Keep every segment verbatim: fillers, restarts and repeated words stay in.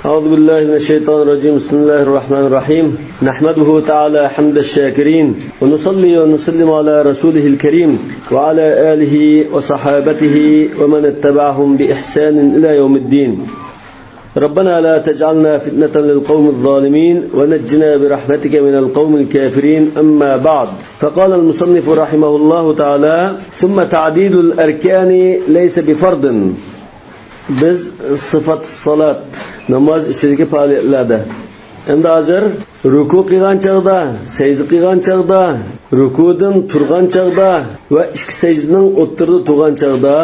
أعوذ بالله من الشيطان الرجيم. بسم الله الرحمن الرحيم. نحمده تعالى حمد الشاكرين، ونصلي ونسلم على رسوله الكريم، وعلى آله وصحابته ومن اتبعهم بإحسان إلى يوم الدين. ربنا لا تجعلنا فتنة للقوم الظالمين، ونجنا برحمتك من القوم الكافرين. أما بعد، فقال المصنف رحمه الله تعالى: ثم تعديل الأركان ليس بفرض. بىز سىفەت سالات، ناماز ئىچىدىكى پائالىيەتلەردە. ئەمدى ھازىر رۇكۇ قىلغان چاغدا، سەجدە قىلغان چاغدا، رۇكۇدىن تۇرغان چاغدا ۋە ئىككى سەجدىنىڭ ئوتتۇرىدا تۇرغان چاغدا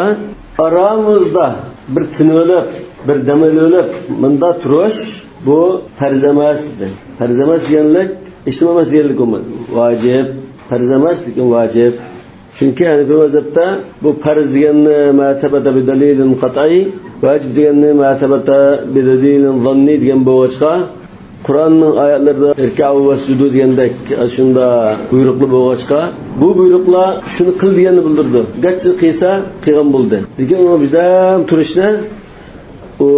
ئارىمىزدا بىر تىنىۋېلىپ، بىر دەم ئېلىۋېلىپ، مۇندا تۇرۇش، بۇ پەرز ئەمەس دېدى. پەرز ئەمەس دېگەنلىك، ھېچنېمە ئەمەس دېگەنلىك بولمايدۇ. ۋاجىپ، پەرز ئەمەس، لېكىن ۋاجىپ. چۈنكى ھەنىفىي مەزھەبتە بۇ پەرز دېگەننى ما سەبەتە بىدەلىلىن قەتئىي، ۋاجىپ دېگەننى ما سەبەتە بىدەلىلىن زاننىي دېگەن بولغاچقا، قۇرئاننىڭ ئايەتلىرىدە ئىركەئۇ ۋەسجۇدۇ دېگەندەك ئاشۇنداق بۇيرۇقلار بولغاچقا، بۇ بۇيرۇقلار شۇنى قىل دېگەننى بىلدۈرىدۇ. گەرچە قىلسا قىلغان بولدى. لېكىن ئۇ بىردەم تۇرۇشنى ئۇ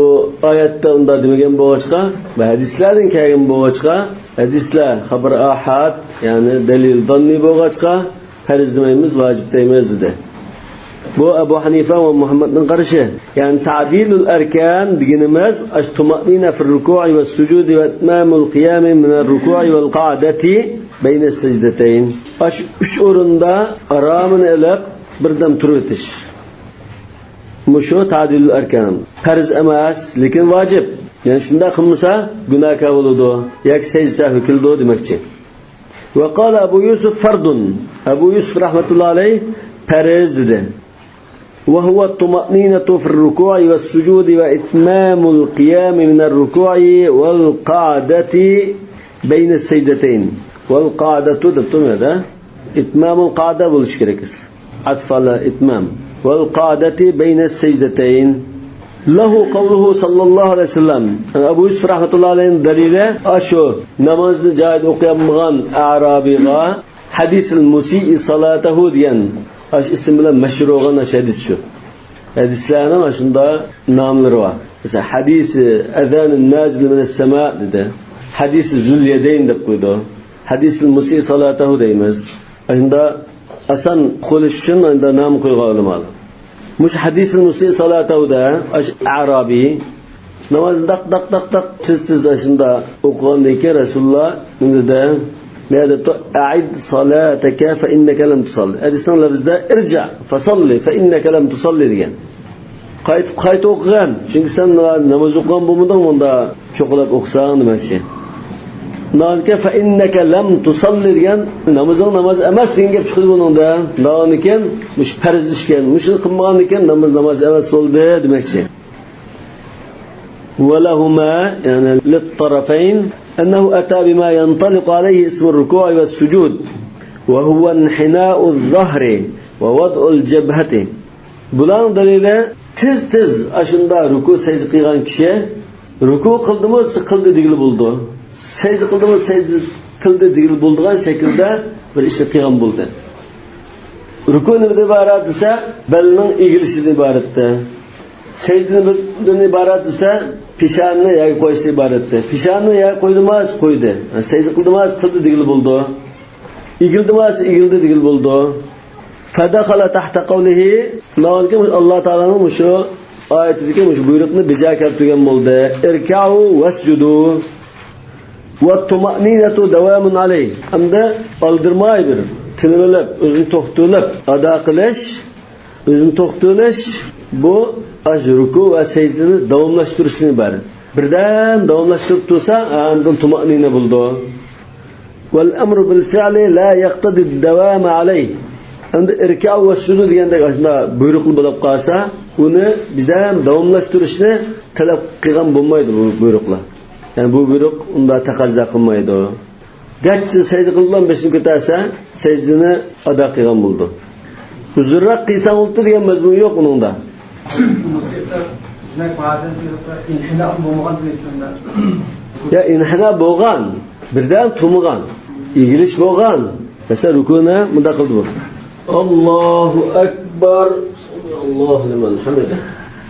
ئايەتتە ئۇنداق دېمىگەن بولغاچقا ۋە ھەدىسلەردىن كەلگەن بولغاچقا، ھەدىسلەر خەبەر ئاھاد، يەنى دەلىل زاننىي بولغاچقا، پەرز دېمەيمىز، ۋاجىپ دەيمىز دېدى. بۇ ئەبۇ ھەنىفە ۋە مۇھەممەدنىڭ قارىشى. يەنى تەدىلۇل ئەركان دېگىنىمىز ئاش تۇمەئنىنە فىر رۇكۇئى ۋەس سۇجۇدى ۋە ئىتمامۇل قىيامى مىنەر رۇكۇئى ۋەل قەئدەتى بەينەس سەجدەتەين. ئاش ئۈچ ئورۇندا ئارامىنى ئېلىپ، بىردەم تۇرۇۋېتىش. مۇشۇ تەدىلۇل ئەركان. پەرز ئەمەس، لېكىن ۋاجىپ. يەنى شۇنداق قىلمىسا گۇناھكار بولىدۇ ياكى سەجدە سەھۋى كېلىدۇ دېمەكچى. ۋە قالە ئەبۇ يۈسۈف فەردۇن. ئەبۇ يۈسۈف رەھمەتۇللا ئەلەيھ پەرز دېدى. ۋە ھۇۋە تۇمەئنىنەتۇ فىر رۇكۇئى ۋەس سۇجۇدى ۋە ئىتمامۇل قىيامى مىنەر رۇكۇئى ۋەل قەئدەتى بەينەس سەجدەتەين. ۋەل قەئدەتۇ دەپتۇ بۇ يەردە. ئىتمامۇل قەئدە بولۇشى كېرەك. ئەتف ئەلە ئىتمام. ۋەل قەئدەتى بەينەس سەجدەتەين. لەھۇ قەۋلۇھۇ سەللەللاھۇ ئەلەيھى ۋەسەللەم. ئەبۇ يۈسۈف رەھمەتۇللا ئەلەيھىنىڭ دەلىلى ئاشۇ نامازنى جايىدا ئوقۇيالمىغان ئەرابىيغا ھەدىسىل مۇسىئى سالاتەھۇ دېگەن ئاشۇ ئىسىم بىلەن مەشھۇر بولغان ئاشۇ ھەدىس شۇ. ھەدىسلەرنىڭ ئاشۇنداق ناملىرى بار. مەسىلەن، ھەدىسى ئەزانىن نازىل مىنەس سەما دېدى. ھەدىسى زۇل يەدەين دەپ قويىدۇ. ھەدىسىل مۇسىئى سالاتەھۇ دەيمىز. ئاشۇنداق ئاسان ئوقۇلۇش ئۈچۈن ئاشۇنداق نام قويغان ئۆلىمالار. مۇشۇ ھەدىسىل مۇسىئى سالاتەھۇدا ئاشۇ ئەرابىي نامازنى داق، داق، داق، داق، تېز، تېز ئاشۇنداق ئوقۇغاندىن كېيىن رەسۇلۇللا نېمە دېدى؟ نېمە دەپتۇ؟ «ئەئىد سالاتەكە فەئىننەكە لەم تۇساللى.» ھەدىسنىڭ لەپزىدە «ئىرجىئ فەساللى فەئىننەكە لەم تۇساللى» دېگەن. قايتىپ، قايتا ئوقۇغىن، چۈنكى سەن ناماز ئوقۇغان بولمىدىڭ، مۇندا چوقۇلاپ ئوقۇساڭ دېمەكچى. ئۇنىڭدىن كېيىن «فەئىننەكە لەم تۇساللى» دېگەن، نامىزىڭ ناماز ئەمەس دېگەن گەپ چىقىدۇ بۇنىڭدا. ئۇنىڭدىن كېيىن مۇشۇ پەرز ئىكەن، مۇشۇنى قىلمىغاندىن كېيىن ناماز ناماز ئەمەس بولدى دېمەكچى. ولهما، يعني للطرفين، أنه أتى بما ينطلق عليه اسم الركوع والسجود، وهو انحناء الظهر ووضع الجبهة. بۇلارنىڭ دەلىلى، تېز-تېز ئاشۇنداق رۇكۇ سەجدە قىلغان كىشى، رۇكۇ قىلدىمۇ قىلدى دېگىلى بولىدۇ. سەجدە قىلدىمۇ سەجدە قىلدى دېگىلى بولىدىغان شەكىلدە بىر ئىشنى قىلغان بولدى. رۇكۇ نېمىدىن ئىبارەت دېسە، بەلنىڭ ئېگىلىشىدىن ئىبارەتتە. سەجدە نېمىدىن ئىبارەت دېسە، پېشانىنى يەرگە قويۇشتىن ئىبارەتتە. پېشانىنى يەرگە قويدىمۇ قويدى. سەجدە قىلدىمۇ قىلدى دېگىلى بولىدۇ. ئېگىلدىمۇ ئېگىلدى دېگىلى بولىدۇ. فدخل تحت قوله، ئۇنىڭدىن كېيىن ئاللا تائالانىڭ مۇشۇ ئايىتىدىكى مۇشۇ بۇيرۇقنى بىجا كەلتۈرگەن بولدى. اركعوا واسجدوا. والطمأنينة دوام عليه. ئەمدى ئالدىرىماي بىر تىنىۋېلىپ، ئۆزىنى توختىتىۋېلىپ ئادا قىلىش، ئۆزىنى توختىتىۋېلىش، بۇ ئاشۇ رۇكۇ ۋە سەجدىنى داۋاملاشتۇرۇشتىن ئىبارەت. بىردەم داۋاملاشتۇرۇپ تۇرسا، ئاندىن تۇمەئنىنە بولىدۇ. والأمر بالفعل لا يقتضي الدوام عليه. ئەمدى ئىركەئۇ ۋەسجۇدۇ دېگەندەك ئاشۇنداق بۇيرۇقلا بولۇپ قالسا، ئۇنى بىردەم داۋاملاشتۇرۇشنى تەلەپ قىلغان بولمايدۇ بۇ بۇيرۇقلار. يەنى بۇ بۇيرۇق ئۇنداق تەقەززا قىلمايدۇ. گەرچە سەجدە قىلىدىغان بېشىنى كۆتەرسە، سەجدىنى ئادا قىلغان بولىدۇ. ئۇزۇنراق قىلساڭ بولدى دېگەن مەزمۇن يوق ئۇنىڭدا. يا، ئىنھىنا بولغان، بىردەم تۇرمىغان، ئېگىلىش بولغان. مەسىلەن، رۇكۇنى مۇنداق قىلدى بۇ. ئاللاھۇ ئەكبەر. سەمىئەللاھۇ لىمەن ھەمىدە.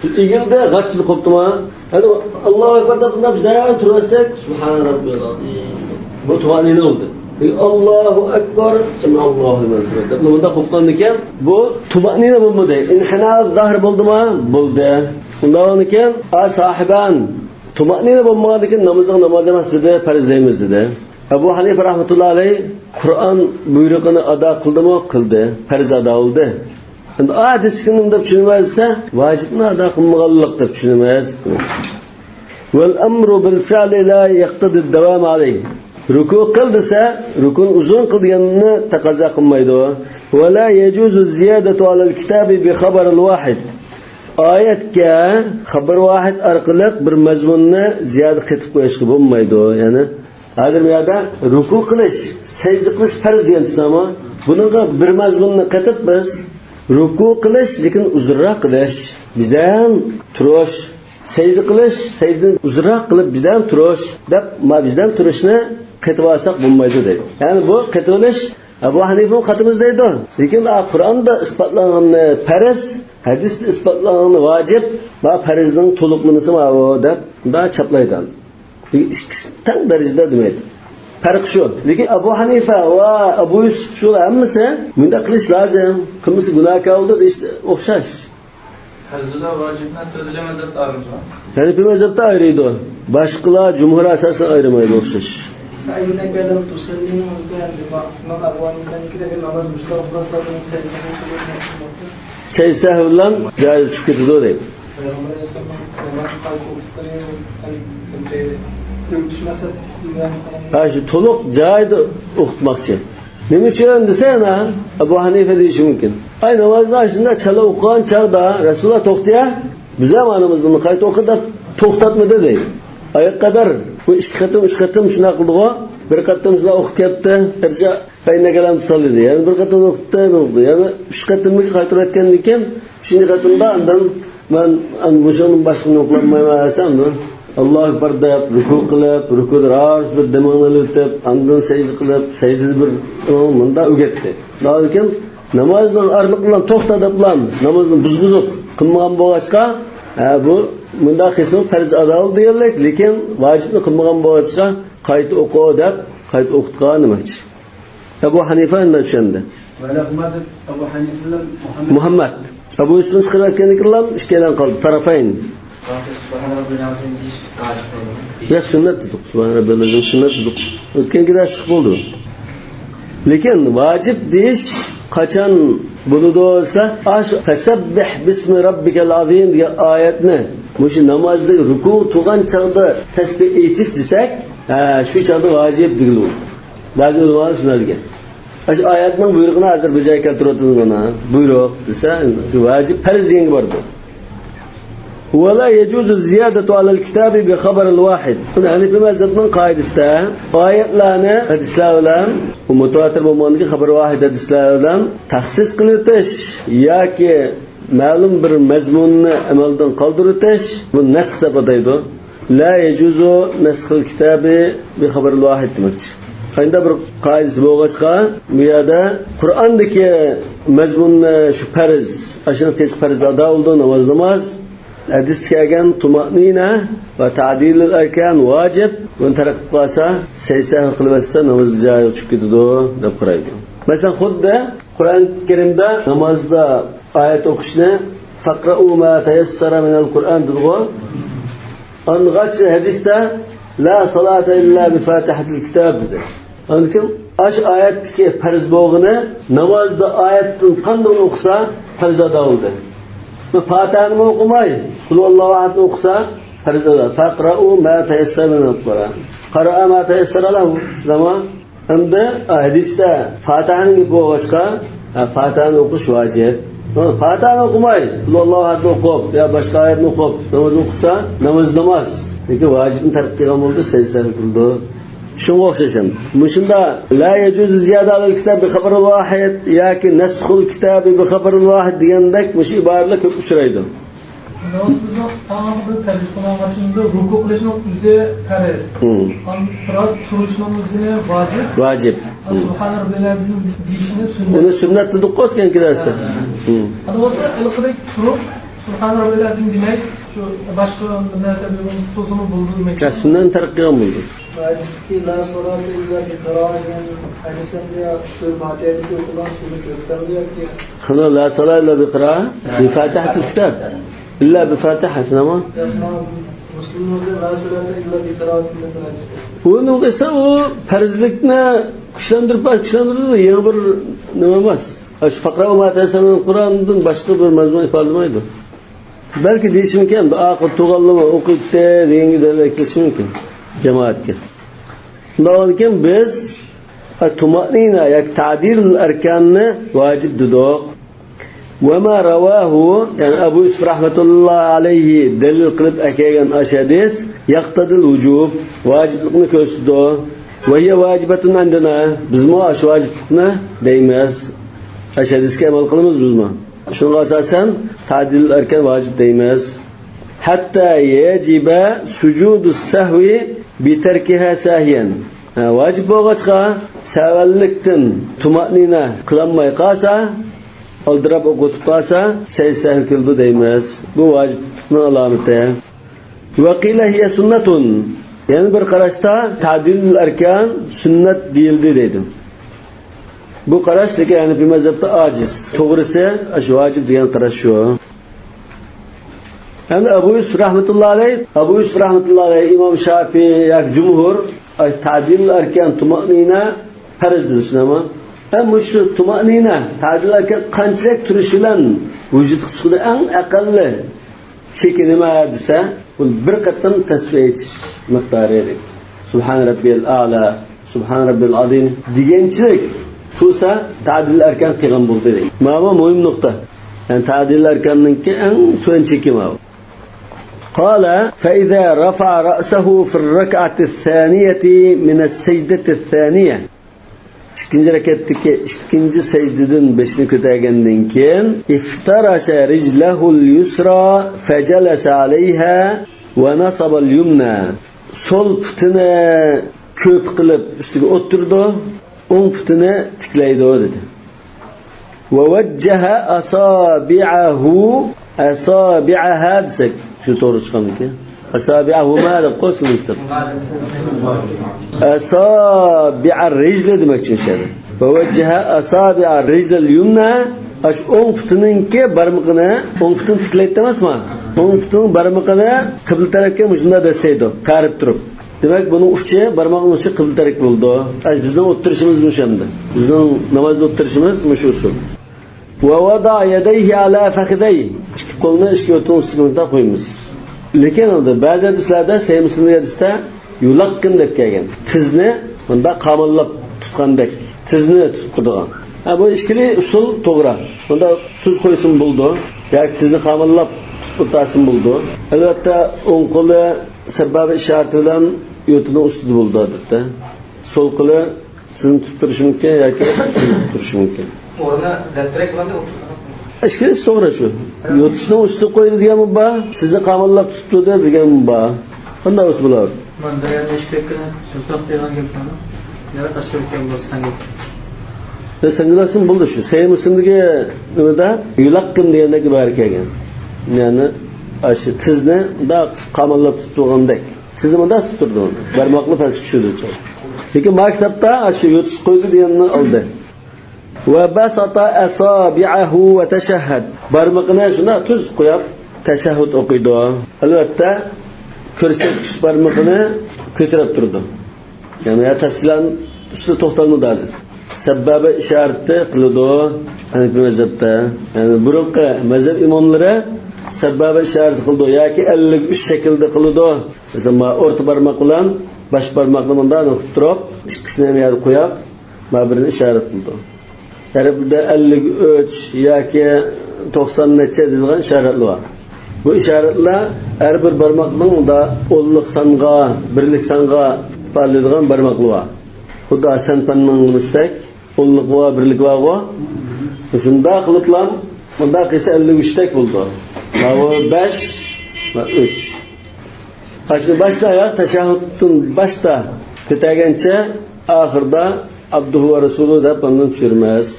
ئېگىلدى، غاچچىلىق قوپتىما؟ ھەدە، ئاللاھۇ ئەكبەر دەپ بۇنداق دەرھال تۇرۇۋەتسەك، سۇبھانە رەببىيەل ئەزىم. بۇ تۇمەئنىنە بولدى. ئاللاھۇ ئەكبەر، سەمىئەللاھۇ لىمەن ھەمىدەھ دەپ بۇنداق قوپقاندىكىن، بۇ تۇمەئنىنە بولمىدى. ئىنھىنا زاھىر بولدىما؟ بولدى. ئۇنداق بولغاندىكىن، ئا ساھىبان، تۇمەئنىنە بولمىغاندىكىن نامىزىڭ ناماز ئەمەس دېدى، پەرز دەيمىز دېدى. ئەبۇ ھەنىفە رەھمەتۇللا ئەلەيھ قۇرئان بۇيرۇقىنى ئادا قىلدىمۇ؟ قىلدى. پەرز ئادا بولدى. ئەمدى ئا دېسىكىنى دەپ چۈشىنىمىز دېسە، ۋاجىپنى ئادا قىلمىغانلىق دەپ چۈشىنىمىز. ۋەل ئەمرۇ بىل فەئلى لا يەقتەزىد دەۋام ئەلەيھ. رۇكۇ قىل دېسە، رۇكۇنى ئۇزۇن قىل دېگەننى تەقەززا قىلمايدۇ. ۋە لا يەجۇزۇ زىيادەتۇ ئەلەل كىتابى بى خەبەرىل ۋاھىد. ئايەتكە خەبەر ۋاھىد ئارقىلىق بىر مەزمۇننى زىيادە قېتىپ قويۇشقا بولمايدۇ. يەنى ھازىر بۇ يەردە رۇكۇ قىلىش، سەجدە قىلىش پەرز دېگەن تۇتامۇ؟ بۇنىڭغا بىر مەزمۇننى قېتىپ بىز رۇكۇ قىلىش، لېكىن ئۇزۇنراق قىلىش، بىردەم تۇرۇش، سەجدە قىلىش، سەجدىنى ئۇزۇنراق قىلىپ بىردەم تۇرۇش دەپ، ما بىردەم تۇرۇشنى قېتىۋالساق بولمايدۇ دەيدۇ. يەنى بۇ قېتىۋېلىش ئەبۇ ھەنىفىمۇ قاتىمىز دەيدۇ. لېكىن ئا، قۇرئاندا ئىسپاتلانغىنى پەرز، ھەدىستە ئىسپاتلانغىنى ۋاجىپ، ما پەرزنىڭ تولۇقلىمىسى ماۋۇ دەپ مۇنداق چاپلايدۇ. ئىككىسى تەڭ دەرىجىدە دېمەيدۇ. پەرق شۇ. لېكىن ئەبۇ ھەنىفە ۋە ئەبۇ يۈسۈف شۇلار ھەممىسى مۇنداق قىلىش لازىم، قىلمىسا گۇناھكار بولىدۇ دېيىش ئوخشاش. پەرزلا ۋاجىپنى تۆتىلا مەزھەپتە ئايرىمىزغۇ؟ ھەنىفىي مەزھەپتە ئايرىيدۇ. باشقىلار جۇمھۇر ئاساسەن ئايرىمايدۇ ئوخشاش. فإنك لم تصلي، ئىمام ئەبۇ ھەنىفەنىڭكىدە ناماز مۇشۇنداق ئوقۇلسا، سەجدە سەھۋ قىلىنمايدۇ. سەجدە سەھۋ بىلەن جايىدا چۈشۈپ كېتىدۇ دەيدۇ. پەيغەمبەر ئەلەيھىسسالام ناماز قايتا ئوقۇتقىنى، يەنى، ئۆگىتىش مەقسەت بىلەن. ھە، شۇ تولۇق جايىدا ئوقۇتماقچى. نېمە ئۈچۈن دېسە، يەنە ئەبۇ ھەنىفە دېيىشى مۇمكىن. ئاي، نامازنى شۇنداق چالا ئوقۇغان چاغدا رەسۇلۇللا توختىيە، بىز ھەم نامىزىمىزنى قايتا ئوقۇ دەپ توختاتمىدى دەيدۇ. ئاياغقا قەدەر بۇ ئىككى قېتىم، ئۈچ قېتىم شۇنداق قىلدىغۇ، بىر قېتىم شۇنداق ئوقۇپ كەتتى، ئىرجا فەئىننەكە لەم تۇسەللى دېدى. يەنە بىر قېتىم ئوقۇپتۇ، يەنە ئوقۇدى. يەنە ئۈچ قېتىملىق قايتۇرۇۋەتكەندىن كېيىن، ئۈچىنچى قېتىمدا ئاندىن مەن ئەن مۇشۇنىڭدىن باشقىنى ئوقۇيالمايمەن دېسە، ئاندىن ئاللاھۇ ئەكبەر دەپ، رۇكۇ قىلىپ، رۇكۇدا راۋۇرۇس بىر دېمىڭنى ئېلىۋېتىپ، ئاندىن سەجدە قىلىپ، سەجدىدە بىر مۇنداق ئۆگەتتى. لېكىن نامازنىڭ ئارىلىقىدا توختا دەپلا نامازنى بۇزغۇزۇپ قىلمىغان بولغاچقا، ھە، بۇ مۇنداق قىلسىمۇ پەرز ئادا بولدى دېگەنلىك، لېكىن ۋاجىپنى قىلمىغان بولغاچقا، قايتا ئوقۇ دەپ، قايتا ئوقۇتقان دېمەكچى. ئەبۇ ھەنىفە ئەندىن چۈشەندى. ۋەلەھۇمە دەپ ئەبۇ ھەنىفە بىلەن مۇھەممەد. مۇھەممەد. ئەبۇ يۈسۈپنى چىقىرىۋەتكەندىن كېيىنلا ئىككىيلەن قالدى. تەرەفەين. سۇبھانە رەببىيەل ئەزىم دېيىش ۋاجىپ بولدىمۇ؟ ياق، سۈننەت دېدۇق. سۇبھانە رەببىيەل ئەزىم سۈننەت دېدۇق. ئۆتكەن گېپىدە چىقىپ بولدى. لېكىن ۋاجىپ دېيىش قاچان بولىدۇ دېسە، ئاش، فەسەببىھ بىسمى رەببىكەل ئەزىم دېگەن ئايەتنى مۇشۇ نامازدا رۇكۇ تۇرغان چاغدا تەسبىھ ئېيتىش دېسەك، ھە، شۇ چاغدا ۋاجىپ دېگىلى بولىدۇ. بەزى ئۆلىمالار شۇنداق دېگەن. ئاشۇ ئايەتنىڭ بۇيرۇقىنى ھازىر بىر جايغا كەلتۈرۈۋاتىدۇ مانا. بۇيرۇق دېسە، شۇ ۋاجىپ، پەرز دېگەنگە بارىدۇ. ۋە لا يەجۇزۇ زىيادەتۇ ئەلەل كىتابى بى خەبەرىل ۋاھىد. بۇنى ھەنىفىي مەزھەپنىڭ قائىدىسىدە ئايەتلەرنى ھەدىسلەر بىلەن، مۇتەۋاتىر بولمىغاندىكى خەبەر ۋاھىد ھەدىسلەر بىلەن تەخسىس قىلىۋېتىش ياكى مەلۇم بىر مەزمۇننى ئەمەلدىن قالدۇرۇۋېتىش، بۇ نەسخ دەپ ئاتايدۇ. لا يەجۇزۇ نەسخۇل كىتابى بى خەبەرىل ۋاھىد دېمەكچى. قانداق بىر قائىدىسى بولغاچقا، بۇ يەردە قۇرئاندىكى مەزمۇننى شۇ پەرز، ئاشۇنىڭ تېزى پەرز ئادا بولىدۇ، ناماز، ناماز. ھەدىستە كەلگەن تۇمەئنىنە ۋە تەدىلۇل ئەركان ۋاجىپ، بۇنى تەرك قىلىپ قالسا، سەجدە سەھۋ قىلىۋەتسە، ناماز جايىغا چۈشۈپ كېتىدۇ، دەپ قارايدۇ. مەسىلەن، خۇددى قۇرئان كەرىمدە نامازدا ئايەت ئوقۇشنى، فەقرەئۇ ما تەيەسسەرە مىنەل قۇرئان دېدىغۇ. ئاندىغاچ ھەدىستە، لا سالاتا ئىللا بىفاتىھەتىل كىتاب دېدى. ئاندىن كېيىن ئاشۇ ئايەتتىكى پەرز بولغىنى نامازدا ئايەتتىن قاندىغىنى ئوقۇسا، پەرز ئادا بولدى. فاتىھەنىمۇ ئوقۇماي، قۇلھۇۋاللاھۇ ئەھەدنى ئوقۇسا، پەرز ئادا. فەقرەئۇ ما تەيەسسەرە مىنەل قۇرئان. قەرەئە ما تەيەسسەرە لەھۇ. شۇنداقمۇ؟ ئەمدى ھەدىستە فاتىھەنىڭ گېپى بولغاچقا، ھە، فاتىھەنى ئوقۇش ۋاجىپ. ھە، فاتىھەنى ئوقۇماي، قۇلھۇۋاللاھۇ ئەھەدنى ئوقۇپ يا باشقا ئايەتنى ئوقۇپ ناماز ئوقۇسا، ناماز ناماز. لېكىن ۋاجىپنى تەرك قىلغان بولدى، سەجدە سەھۋ قىلىدۇ. شۇنىڭغا ئوخشاش ئەمدى. مۇشۇندا لا يەجۇزۇ زىيادە ئەلەل كىتاب بى خەبەرىل ۋاھىد ياكى نەسخۇل كىتابى بى خەبەرىل ۋاھىد دېگەندەك مۇشۇ ئىبارىلەر كۆپ ئۇچرايدۇ. نامازىمىزنىڭ ئەڭ ئاخىرىدا تەرجىمە قىلغان ۋاقتىمىزدا رۇكۇ قىلىشنىڭ ئۆزى پەرز. ھىم. ئاندىن بىراز تۇرۇشنىڭ ئۆزى ۋاجىپ. ۋاجىپ. ھىم. سۇبھانە رەببىيەل ئەزىم دېيىشنى سۈننەت. ئۇنى سۈننەت دېدۇققۇ ئۆتكەن كېلەسى. ھە. ھىم. ئەمدى بولسا ھېلىقىدەك تۇرۇپ، سۇبھان رەببىل ئەزىم دېمەك، شۇ باشقا بىر نەرسە بىلمىسە تولسىمۇ بولىدۇ دېمەك. يا، سۈننەتنى تەرك قىلغان بولىدۇ. ھەدىستىكى لا سالاتە ئىللا بىقىرائە دېگەن ھەدىس ئەمدى سۈرە فاتىھەدىكى ئوقۇلغان سۈرىنى كۆرسىتەمدۇ ياكى؟ قانداق لا سالاتە ئىللا بىقىرائە؟ بىفاتىھەتىل كىتاب. ئىللا بىفاتىھە، نېمە؟ مۇسلىملاردا لا سالاتە ئىللا بىقىرائە دېگەن ھەدىس بار. ئۇنىڭ ئىسا ئۇ پەرزلىكنى كۈچلەندۈرۈپ، كۈچلەندۈرىدۇ، يېڭى بىر نېمە ئەمەس. شۇ فەقرەئۇ ما تەيسسەرە مىنەل قۇرئان دىن باشقا بىر مەزمۇن ئىپادىلىمەيدۇ. بەلكى دېيىشىمكەن، ئاخىر تۇغانلىما ئوقۇيتتى دېگەنگە دەلىل كېلىشى مۇمكىن جامائەتكە. شۇنداق بولغاندىكىن بىز تۇمەئنىنە ياكى تەدىل ئەركاننى ۋاجىپ دېدۇق. ۋەما رەۋاھۇ، يەنى ئەبۇ يۈسۈپ رەھمەتۇللاھى ئەلەيھى دەلىل قىلىپ ئەكەلگەن ئاشۇ ھەدىس يەقتەدىل ۋۇجۇب، ۋاجىپلىقنى كۆرسىتىدۇ. ۋەھىيە ۋاجىبەتۇن ئىندەنا، بىزمۇ ئاشۇ ۋاجىپلىقنى دەيمىز. ئاشۇ ھەدىسكە ئەمەل قىلىمىز بىزمۇ. شۇنىڭغا ئاساسەن تەدىلۇل ئەركان ۋاجىپ دەيمىز. ھەتتا يەجىبە سۇجۇدۇس سەھۋى بىتەركىھا ساھىيەن. ھە، ۋاجىپ بولغاچقا، سەۋەنلىكتىن تۇمەئنىنە قىلالماي قالسا، ئالدىراپ ئوقۇتۇپ قالسا، سەجدە سەھۋ كېلىدۇ دەيمىز. بۇ ۋاجىپلىقنىڭ ئالامىتى. ۋەقىلە ھىيە سۈننەتۇن. يەنە بىر قاراشتا تەدىلۇل ئەركان سۈننەت دېيىلدى دەيدۇ. بۇ قاراش لېكىن ھەنەفىي مەزھەپتە ئاجىز. توغرىسى، ئاشۇ ۋاجىپ دېگەن قاراش شۇ. ئەمدى ئەبۇ يۈسۈپ رەھمەتۇللا ئەلەيھ، ئەبۇ يۈسۈپ رەھمەتۇللا ئەلەيھ، ئىمام شافىئى ياكى جۇمھۇر، ئاي، تەدىلۇل ئەركان تۇمەئنىنە پەرز دېدى، شۇنداقمۇ؟ ھەم مۇشۇ تۇمەئنىنە، تەدىلۇل ئەركان قانچىلىك تۇرۇش بىلەن ۋۇجۇدقا چىقىدۇ؟ ئەڭ ئەقەللى چېكى نېمە دېسە، بۇ بىر قېتىم تەسبىھ ئېيتىش مىقدارى، سۇبھان رەببىيەل ئەلا، سۇبھان رەببىل ئازىم دېگەنچىلىك تۇرسا، تەدىلۇل ئەركان قىلغان بولدى دەيدۇ. مانا بۇ مۇھىم نۇقتا. يەنى تەدىلۇل ئەركاننىڭكى ئەڭ تۆۋەن چېكى ماۋۇ. قال، فإذا رفع رأسه في الركعة الثانية من السجدة الثانية. ئىككىنچى رەكەتتىكى ئىككىنچى سەجدىدىن بېشىنى كۆتەرگەندىن كېيىن، افترش رجله اليسرى فجلس عليها ونصب اليمنى. سول پۇتىنى كۆپ قىلىپ ئۈستىگە ئولتۇرىدۇ، ئوڭ پۇتىنى تىكلەيدۇ، دېدى. ووجه أصابعه، أصابعها دېسەك، شۇ توغرا چىقامدىكىن؟ أصابعهما دەپ قويسۇن كىتاب. أصابع الرجل دېمەكچى مۇشۇ يەردە. ووجه أصابع الرجل اليمنى، ئاشۇ ئوڭ پۇتىنىڭكى بارمىقىنى، ئوڭ پۇتىنى تىكلەيدۇ ئەمەسمۇ؟ ئوڭ پۇتىنىڭ بارمىقىنى قىبلە تەرەپكە مۇشۇنداق دەسسەيدۇ، قارىپ تۇرۇپ. دېمەك، بۇنىڭ ئۇچى، بارماقنىڭ ئۇچى قىبلە تەرەپكە بولىدۇ. ئاي، بىزنىڭ ئولتۇرۇشىمىز مۇشۇ ئەمدى. بىزنىڭ نامازدا ئولتۇرۇشىمىز مۇشۇ ئۇسۇل. ووضع يديه على فخذيه. ئىككى قولنى ئىككى ئۆتنىڭ ئۈستىگە مۇنداق قويىمىز. لېكىن ئەمدى بەزى ھەدىسلەردە، سەھىھ مۇسلىمدىكى ھەدىستە يۇلاققىن دەپ كەلگەن. تىزنى مۇنداق قاماللاپ تۇتقاندەك. تىزنى تۇتۇپ تۇرىدىغان. ھە، بۇ ئىككىلى ئۇسۇل توغرا. مۇنداق تۈز قويسىمۇ بولىدۇ. ياكى تىزنى قاماللاپ تۇتۇپ ئولتۇرسىمۇ بولىدۇ. ئەلۋەتتە، ئوڭ قولى سەبابە ئىشارىتى بىلەن يوتىنىڭ ئۈستىدە بولىدۇ ئادەتتە. سول قولى سىزنى تۇتۇپ تۇرۇشى مۇمكىن ياكى سىزنى تۇتۇپ تۇرۇشى مۇمكىن. ئورنى دەپتەرەك بولامدۇ ئولتۇرغان؟ ئىككىلىسى توغرا شۇ. يوتۇشنىڭ ئۈستىگە قويدى دېگەنمۇ بار، سىزنى قاماللاپ تۇتۇپ تۇردى دېگەنمۇ بار. قانداق بولسا بولار. مانا دەريانى ئىشكەككىنى سۆزلەپ دېگەن گەپ بار. يەنە قاچىلىك گەپ بولسا سەن گەپ. يا سەن گېلاسىن بولدى شۇ. سەھىھ مۇسلىمدىكى نېمىدە يۇلاققىن دېگەندەك ئىبارە كەلگەن. يەنى ئاشۇ تىزنى مۇنداق قاماللاپ تۇتۇپ تۇرغاندەك. سىزنى مۇنداق تۇتۇپ تۇرىدۇ. بارماقنى پەسكە چۈشۈرىدۇ. لېكىن ما كىتابتا ئاشۇ يوتۇشقا قويدى دېگەننى ئالدى. وبسط أصابعه وتشهد. بارمىقىنى شۇنداق تۈز قويۇپ، تەشەھھۇد ئوقۇيدۇ. ئەلۋەتتە، كۆرسەتكۈچ بارمىقىنى كۆتۈرۈپ تۇرىدۇ. يەنى يا تەپسىلات ئۈستىدە توختالمىدى ھازىر. سەبابە ئىشارىتى قىلىدۇ ھەنەفىي مەزھەپتە. يەنى بۇرۇنقى مەزھەپ ئىماملىرى سەبابە ئىشارىتى قىلىدۇ ياكى ئەللىك ئۈچ شەكىلدە قىلىدۇ. مەسىلەن، ما ئورتا بارماق بىلەن باش بارماقنى مۇنداق قىلىپ تۇرۇپ، ئىككىسىنى ھەم يەردە قويۇپ، ما بىرىنى ئىشارەت قىلىدۇ. ئەرەبلەردە ئەللىك ئۈچ ياكى توقسان نەچچە دەيدىغان ئىشارەتلەر بار. بۇ ئىشارەتلەر ھەر بىر بارماقنىڭ مۇنداق ئونلۇق سانغا، بىرلىك سانغا ئىپادىلەيدىغان بارماقلىرى بار. خۇددى سەنپەننىڭ نېمىسىدەك، ئونلۇقى بار، بىرلىكى بارغۇ. شۇنداق قىلىپلا مۇنداق قىلسا ئەللىك ئۈچتەك بولىدۇ. ماۋۇ بەش ۋە ئۈچ. قاچنى باشتا ئاياق تەشەھھۇدتىن باشتا كۆتەرگەنچە ئاخىردا ئابدۇھۇ ۋە رەسۇلۇ دەپ ئاندىن چۈشۈرىمىز.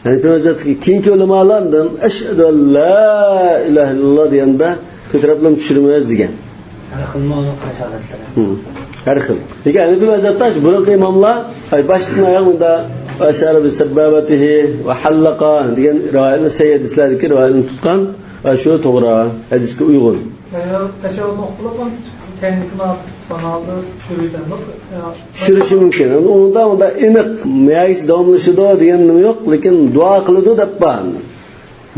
ھەنىفىي مەزھەپتىكى كېيىنكى ئۆلىمالار ئاشھەدۇ ئەن لا ئىلاھە ئىللاللا دېگەندە كۆتۈرۈپلا چۈشۈرىمىز دېگەن. ھەر خىلمۇ ئۇنىڭ قىلىش ھالەتلىرى؟ ھىم، ھەر خىل. لېكىن ھەنىفىي مەزھەپتە بۇرۇنقى ئىماملار، ئاي، باشتىن ئاياغ مۇندا ئاشارە بىسەببابەتىھى ۋە ھەللەقە دېگەن رىۋايەتنى، سەھىھ ھەدىسلەردىكى رىۋايەتنى تۇتقان، ئاشۇ توغرا، ھەدىسكە ئۇيغۇن. يەنى تەشەھھۇد ئوقۇپ بولۇپ، كەينىدىكىنى سانالدى چۈشۈرۈۋېتەمدۇ؟ يا چۈشۈرۈشى مۇمكىن. ئۇندا، ئۇندا ئېنىق، مەگىچە داۋاملىشىدۇ دېگەن نېمە يوق، لېكىن دۇئا قىلىدۇ دەپ بار.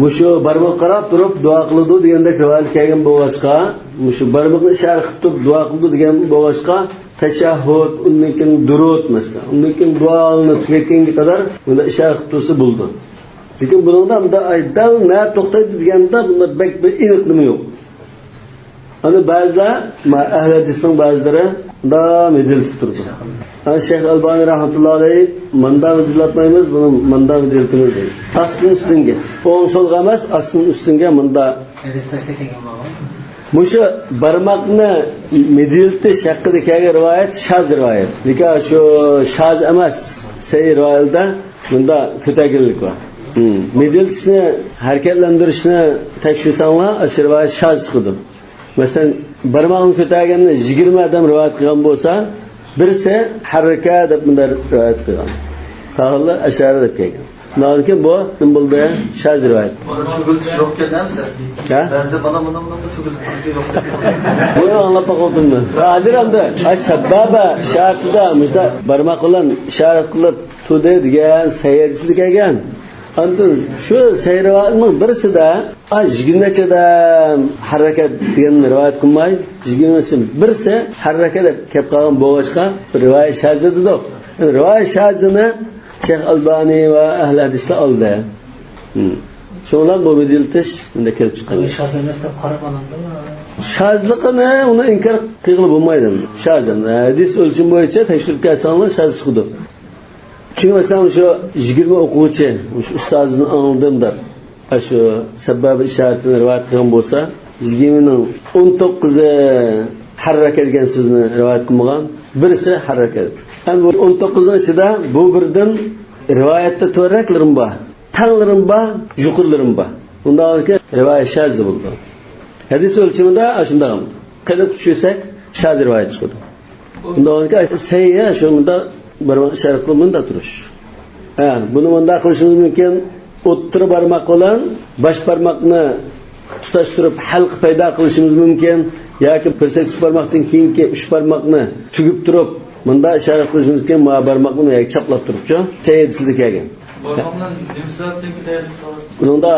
مۇشۇ بارماققا قاراپ تۇرۇپ دۇئا قىلىدۇ دېگەندەك رىۋايەت كەلگەن بولغاچقا، مۇشۇ بارمىقىنى ئىشارە قىلىپ تۇرۇپ دۇئا قىلىدۇ دېگەن بولغاچقا، تەشەھھۇد، ئۇندىن كېيىن دۇرۇد مەسىلەن، ئۇندىن كېيىن دۇئالىنى تۈگەتكەنگە قەدەر بۇندا ئىشارە قىلىپ تۇرسا بولىدۇ. لېكىن بۇنىڭدا بۇندا، ئاي، دەل نەدە توختايدۇ دېگەندە، بۇندا بەك بىر ئېنىق نېمە يوق. ئەنە بەزىلەر، ما، ئەھلى ھەدىسنىڭ بەزىلىرى مۇنداق مىدىرلىتىپ تۇرىدۇ. ئەنە شەيخ ئەلبانى رەھمەتۇللا ئەلەيھ، مۇنداق مىدىرلاتمايمىز، بۇنى مۇنداق مىدىرلىتىمىز دەيدۇ. ئاستىن ئۈستۈنگە. ئوڭ سولغا ئەمەس، ئاستىن ئۈستۈنگە مۇنداق. ھەدىستە كەلگەن بولغان. مۇشۇ بارماقنى مىدىرلىتىش ھەققىدە كەلگەن رىۋايەت شاز رىۋايەت. لېكىن شۇ شاز ئەمەس، سەھىھ رىۋايەتلەردە مۇنداق كۆتەرگەنلىك بار. ھىم. مىدىرلىتىشنى، ھەرىكەتلەندۈرۈشنى تەكشۈرسەڭلار، ئاشۇ رىۋايەت شاز چىقىدۇ. مەسىلەن، بارماقنى كۆتەرگەننى يىگىرمە ئادەم رىۋايەت قىلغان بولسا، بىرسى ھەررەكە دەپ مۇنداق رىۋايەت قىلغان. قالغانلار ئەشارە دەپ كەلگەن. ئۇنىڭدىن كېيىن بۇ نېمە بولدى؟ شاز رىۋايەت. بۇنى چۈگۈلتۈش يوق ئىكەن ئەمىسە. ھە؟ بەزىدە مانا، مانا، مانا چۈگۈلتۈش يوق. بۇنى ئاڭلاپ باقىۋاتىمەن. ھازىر ئەمدى، ئاي، سەببابە ئىشارىتىدە مۇشۇنداق بارماق بىلەن ئىشارەت قىلىپ تۇردى دېگەن سەھىھ ھەدىسىدە كەلگەن. ئاندىن شۇ سەھىھ رىۋايەتنىڭ بىرسىدە، ئا، يىگىرمە نەچچە ئادەم ھەررەكە دېگەننى رىۋايەت قىلماي، يىگىرمە نەچچە بىرسى ھەررەكە دەپ كەپ قالغان بولغاچقا، بىر رىۋايەت شاز دېدۇق. رىۋايەت شازىنى شەيخ ئەلبانى ۋە ئەھلى ھەدىسلەر ئالدى. ھىم. شۇنىڭ بىلەن بۇ مىدىرلىتىش شۇنداق كېلىپ چىققان. شاز ئەمەس دەپ قاراپ ئالىندىمۇ؟ شازلىقىنى ئۇنى ئىنكار قىلغىلى بولمايدۇ. شاز ئەمەس. ھەدىس ئۆلچىمى بويىچە تەكشۈرۈپ كەلسەڭلار شاز چىقىدۇ. چۈنكى مەسىلەن، شۇ يىگىرمە ئوقۇغۇچى، مۇشۇ ئۇستازىدىن ئاڭلىدىم دەپ، ئاشۇ سەببابە ئىشارىتىنى رىۋايەت قىلغان بولسا، يىگىرمىنىڭ ئون توققۇزى ھەررەكە دېگەن سۆزنى رىۋايەت قىلمىغان، بىرسى ھەررەكە. ئەمدى بۇ ئون توققۇزنىڭ ئىچىدە بۇ بىردىن رىۋايەتتە تۆۋەنرەكلىرىمۇ بار، تەڭلىرىمۇ بار، يۇقىرىلىرىمۇ بار. ئۇنداق بولغاندىكىن رىۋايەت شاز بولىدۇ. ھەدىس ئۆلچىمىدە ئاشۇنداق قېنىق چۈشۈرسەك، شاز رىۋايەت چىقىدۇ. ئۇنداق بولغاندىكىن سەھىھ شۇ مۇنداق بارماق ئىشارە قىلىپ مۇنداق تۇرۇش. ھە، بۇنى مۇنداق قىلىشىمىز مۇمكىن. ئوتتۇرا بارماق بىلەن باش بارماقنى تۇتاشتۇرۇپ ھەلقە پەيدا قىلىشىمىز مۇمكىن. ياكى بىر سەككىز بارماقتىن كېيىنكى ئۈچ بارماقنى تۈگۈپ تۇرۇپ، مۇنداق ئىشارە قىلىشىمىز مۇمكىن. مانا بارماقنى يەرگە چاپلاپ تۇرۇپچۇ. سەھىھ ھەدىسىدە كەلگەن. بارماق بىلەن نېمە سەۋەبتىن كېتەيدۇ؟ ئۇنىڭدا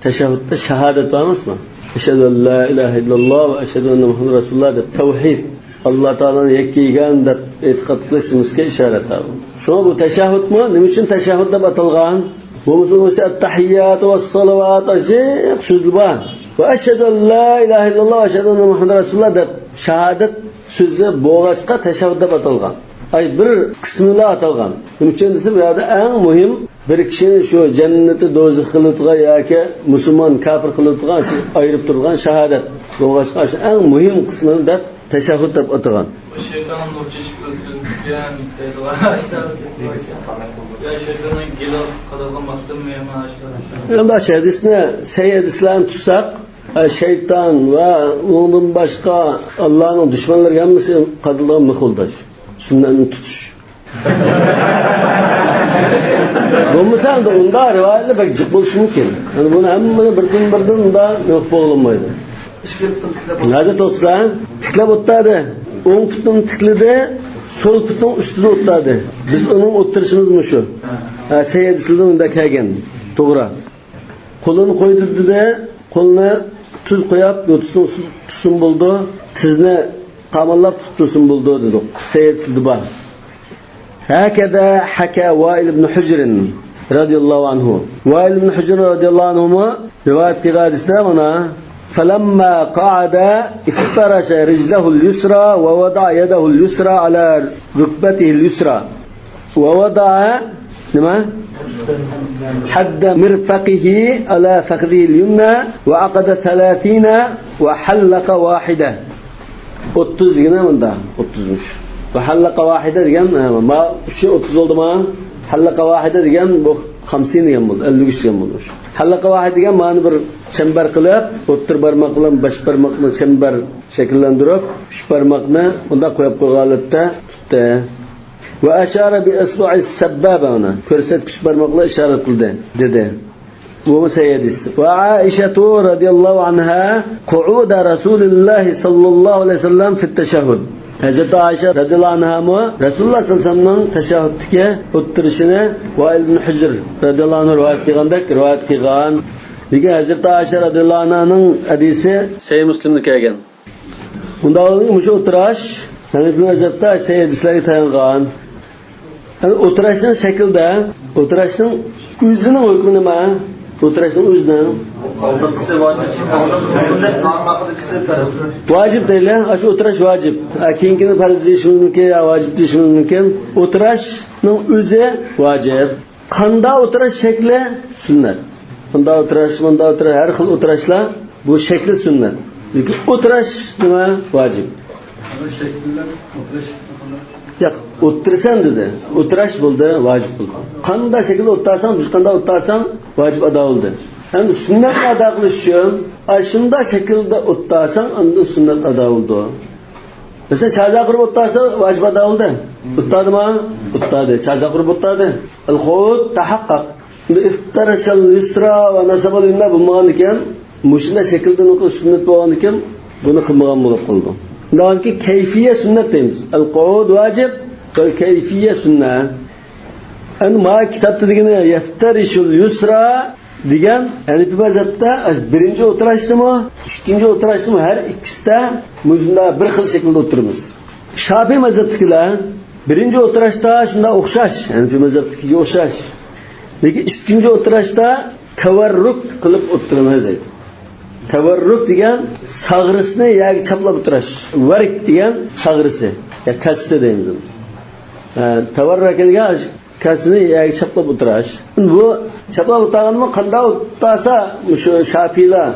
تەشەھھۇدتا شاھادەت بار ئەمەسمۇ؟ ئەشھەدۇ ئەن لا ئىلاھە ئىللاللا ۋە ئەشھەدۇ ئەننە مۇھەممەدەن رەسۇلۇللا دەپ تەۋھىد. ئاللا تائالانى يەككە يېگەن دەپ ئېتىقاد قىلىشىمىزغا ئىشارەت بار. شۇڭا بۇ تەشەھھۇدمۇ نېمە ئۈچۈن تەشەھھۇد دەپ ئاتالغان؟ بولمىسا، بولمىسا ئەتتەھىيياتۇ ۋەسسالىۋات، ئاجىب سۆزلەر بار. ۋە ئەشھەدۇ ئەن لا ئىلاھە ئىللاللا ۋە ئەشھەدۇ ئەننە مۇھەممەدەن رەسۇلۇللا دەپ شاھادەت سۆزى بولغاچقا تەشەھھۇد دەپ ئاتالغان. ئاي، بىر قىسمىلا ئاتالغان. نېمە ئۈچۈن دېسە، بۇ يەردە ئەڭ مۇھىم بىر كىشىنى شۇ جەننىتى دوزاخ قىلىدىغان ياكى مۇسۇلمان كاپىر قىلىدىغان شۇ ئايرىپ تۇرىدىغان شاھادەت بولغاچقا، شۇ ئەڭ مۇھىم قىسمىنى دەپ تەشەھھۇد دەپ ئاتىغان. شەيتاننىڭ نۇر چېچىپ ئۆلتۈرۈلگەن دەيدىغان ئاشۇنداق. يا شەيتاننىڭ گېلى قادالغان ماختىمۇ يامان ئاشۇنداق. ئەمدى شۇ ھەدىسنى، سەھىھ ھەدىسلەرنى تۇتساق، شەيتان ۋە ئۇنىڭدىن باشقا ئاللانىڭ دۈشمەنلىرى ھەممىسى قادىلىدىغان مىخ بولدى. سۈننەتنى تۇتۇش. بولمىسا ئەمدى ئۇنداق رىۋايەتلەر بەك جىق بولۇشى مۇمكىن. يەنى بۇنى ھەممىنى بىردىن-بىردىن ئۇنداق نېمە قىلىپ بولغىلىمايدۇ. ھازىر توختىسا، تىكلەپ ئولتۇردى. ئوڭ پۇتىنى تىكلىدى، سول پۇتىنىڭ ئۈستىدە ئولتۇردى. بىز ئۇنىڭ ئولتۇرۇشىمىز مۇشۇ. ھە، سەھىھ ھەدىسلەردە مۇنداق كەلگەن. توغرا. قولىنى قويدۇردى، قولىنى تۈز قويۇپ، يوتىسىنى تۇتسۇن بولىدۇ، تىزنى قاماللاپ تۇتۇپ تۇرسۇن بولىدۇ دېدۇق. سەھىھ ھەدىسلەردە بار. ھەكەزا ھەكا ۋائىل ئىبنى ھۇجرىن رەزىياللاھۇ ئەنھۇ. ۋائىل ئىبنى ھۇجرىن رەزىياللاھۇ ئەنھۇمۇ رىۋايەت قىلغان ھەدىستە مانا، فلما قعد افترش رجله اليسرى ووضع يده اليسرى على ركبته اليسرى ووضع، نېمە؟ حد مرفقه على فخذه اليمنى وعقد ثلاثين وحلق واحدة. ئوتتۇز دېگىنى مۇندا، ئوتتۇزمۇش. ۋە ھەللەقە ۋاھىدە دېگەن، ئە، ما ئۈچى ئوتتۇز بولدىما؟ ھەللەقە ۋاھىدە دېگەن بۇ خمسين دېگەن بولىدۇ، ئەللىك ئۈچ دېگەن بولىدۇ. حلقة واحد دېگەن مانا بىر چەمبەر قىلىپ، ئوتتۇرا بارماق بىلەن باش بارماقنى چەمبەر شەكىللەندۈرۈپ، ئۈچ بارماقنى مۇنداق قويۇپ قويغان ھالەتتە تۇتتى. وأشار بإصبع السبابة، مانا كۆرسەتكۈچ بارماق بىلەن ئىشارە قىلدى، دېدى. بۇمۇ سەھىھ ھەدىس. وعائشة رضي الله عنها قعود رسول الله صلى الله عليه وسلم في التشهد. ھەزرىتى ئائىشە رەزىياللاھۇ ئەنھامۇ رەسۇلۇللاھ سەللەللاھۇ ئەلەيھى ۋەسەللەمنىڭ تەشەھھۇدتىكى ئولتۇرۇشىنى ۋائىل ئىبن ھۇجر رەزىياللاھۇ ئەنھۇ رىۋايەت قىلغاندەك رىۋايەت قىلغان. لېكىن ھەزرىتى ئائىشە رەزىياللاھۇ ئەنھانىڭ ھەدىسى سەھىھ مۇسلىمدا كەلگەن. ئۇنداق بولغىنى مۇشۇ ئولتۇراش ھەنەفىي مەزھەپتە سەھىھ ھەدىسلەرگە تايانغان. يەنى ئولتۇراشنىڭ شەكلىدە، ئولتۇراشنىڭ ئۆزىنىڭ ھۆكمى نېمە؟ ئولتۇراشنىڭ ئۆزىنىڭ. ئالدىنقىسى ۋاجىپ، ئالدىنقىسى سۈننەت، ئاخىرقىسى پەرز. ۋاجىپ دەيلى، ئاشۇ ئولتۇراش ۋاجىپ. ھە، كېيىنكىنى پەرز دېيىشىمىز مۇمكىن يا ۋاجىپ دېيىشىمىز مۇمكىن. ئولتۇراشنىڭ ئۆزى ۋاجىپ. قانداق ئولتۇراش شەكلى سۈننەت. بۇنداق ئولتۇراش، مۇنداق ئولتۇراش، ھەر خىل ئولتۇراشلار بۇ شەكلى سۈننەت. لېكىن ئولتۇراش نېمە؟ ۋاجىپ. ياق، ئولتۇرىسەن دېدى. ئولتۇراش بولدى، ۋاجىپ بولدى. قانداق شەكىلدە ئولتۇرساڭ، بىر قانداق ئولتۇرساڭ، ۋاجىپ ئادا بولدى. ئەمدى سۈننەتنى ئادا قىلىش ئۈچۈن ئاشۇنداق شەكىلدە ئولتۇرساڭ، ئاندىن سۈننەت ئادا بولىدۇ. مەسىلەن، چازا قۇرۇپ ئولتۇرسا، ۋاجىپ ئادا بولدى. ئولتۇردىمۇ؟ ئولتۇردى. چازا قۇرۇپ ئولتۇردى. القعود تحقق. ئەمدى افترش اليسرى ونصب اليمنى بولمىغاندىكىن، مۇشۇنداق شەكىلدە سۈننەت بولغاندىكىن، بۇنى قىلمىغان بولۇپ قالىدۇ. ئۇنداقكى كەيفىيە سۈننەت دەيمىز. القعود واجب والكيفية سنة. ئەمدى ما كىتابتا دېگىنى يفترش اليسرى دېگەن ھەنىپىي مەزھەپتە بىرىنچى ئولتۇراشتىمۇ، ئىككىنچى ئولتۇراشتىمۇ ھەر ئىككىسىدە مۇشۇنداق بىر خىل شەكىلدە ئولتۇرىمىز. شاپىئىي مەزھەپتىكىلەر بىرىنچى ئولتۇراشتا شۇنداق ئوخشاش، ھەنىپىي مەزھەپتىكىگە ئوخشاش. لېكىن ئىككىنچى ئولتۇراشتا تەۋەررۇك قىلىپ ئولتۇرىمىز دەيدۇ. تەۋەررۇك دېگەن ساغرىسىنى يەرگە چاپلاپ ئولتۇراش. ۋەرك دېگەن ساغرىسى، يا كاسىسى دەيمىز. ھە، تەۋەررۇك دېگەن كاسىنى يەرگە چاپلاپ ئولتۇراش. بۇ چاپلاپ ئولتۇرغانمۇ قانداق ئولتۇرسا، مۇشۇ شاپىئىيلار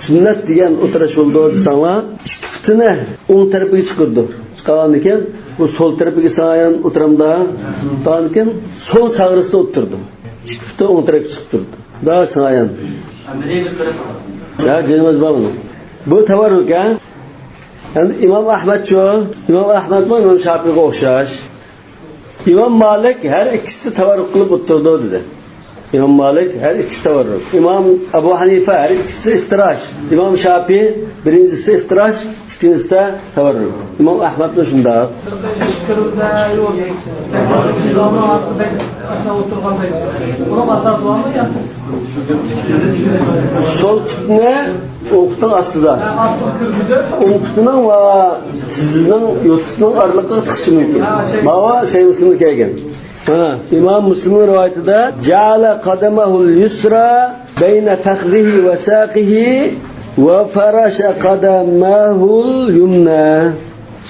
سۈننەت دېگەن ئولتۇراش بولىدۇ دېسەڭلار، ئىككى پۇتىنى ئوڭ تەرىپىگە چىقىرىدۇ. چىقارغاندىن كېيىن بۇ سول تەرىپىگە سايان ئولتۇرامدا، ئولتۇرغاندىن كېيىن سول ساغرىسىدا ئولتۇرىدۇ. ئىككى پۇتى ئوڭ تەرەپكە چىقىپ تۇرىدۇ. دا سايان. ھە، جېنىمىز بار بۇنىڭ. بۇ تەۋەررۇك، ھە؟ ئەمدى ئىمام ئەھمەدچۇ؟ ئىمام ئەھمەدمۇ ئىمام شاپىئىغا ئوخشاش. ئىمام مالىك ھەر ئىككىسىدە تەۋەررۇك قىلىپ ئولتۇرىدۇ دېدى. ئىمام مالىك ھەر ئىككىسى تەۋەررۇك. ئىمام ئەبۇ ھەنىفە ھەر ئىككىسىدە ئىفتىراش. ئىمام شاپىئى بىرىنچىسى ئىفتىراش، ئىككىنچىسىدە تەۋەررۇك. ئىمام ئەھمەدمۇ شۇنداق. سول پۇتنى ئوڭ پۇتنىڭ ئاستىدا. ئوڭ پۇتىنىڭ ۋە تىزىنىڭ يوتىسىنىڭ ئارىلىقىغا تىقىشى مۇمكىن. ماۋۇ سەھىھ مۇسلىمدا كەلگەن. ھە، ئىمام مۇسلىمنىڭ رىۋايىتىدە، جەئەلە قەدەمەھۇل يۇسرا بەينە فەخزىھى ۋە ساقىھى ۋە فەرەشە قەدەمەھۇل يۇمنە.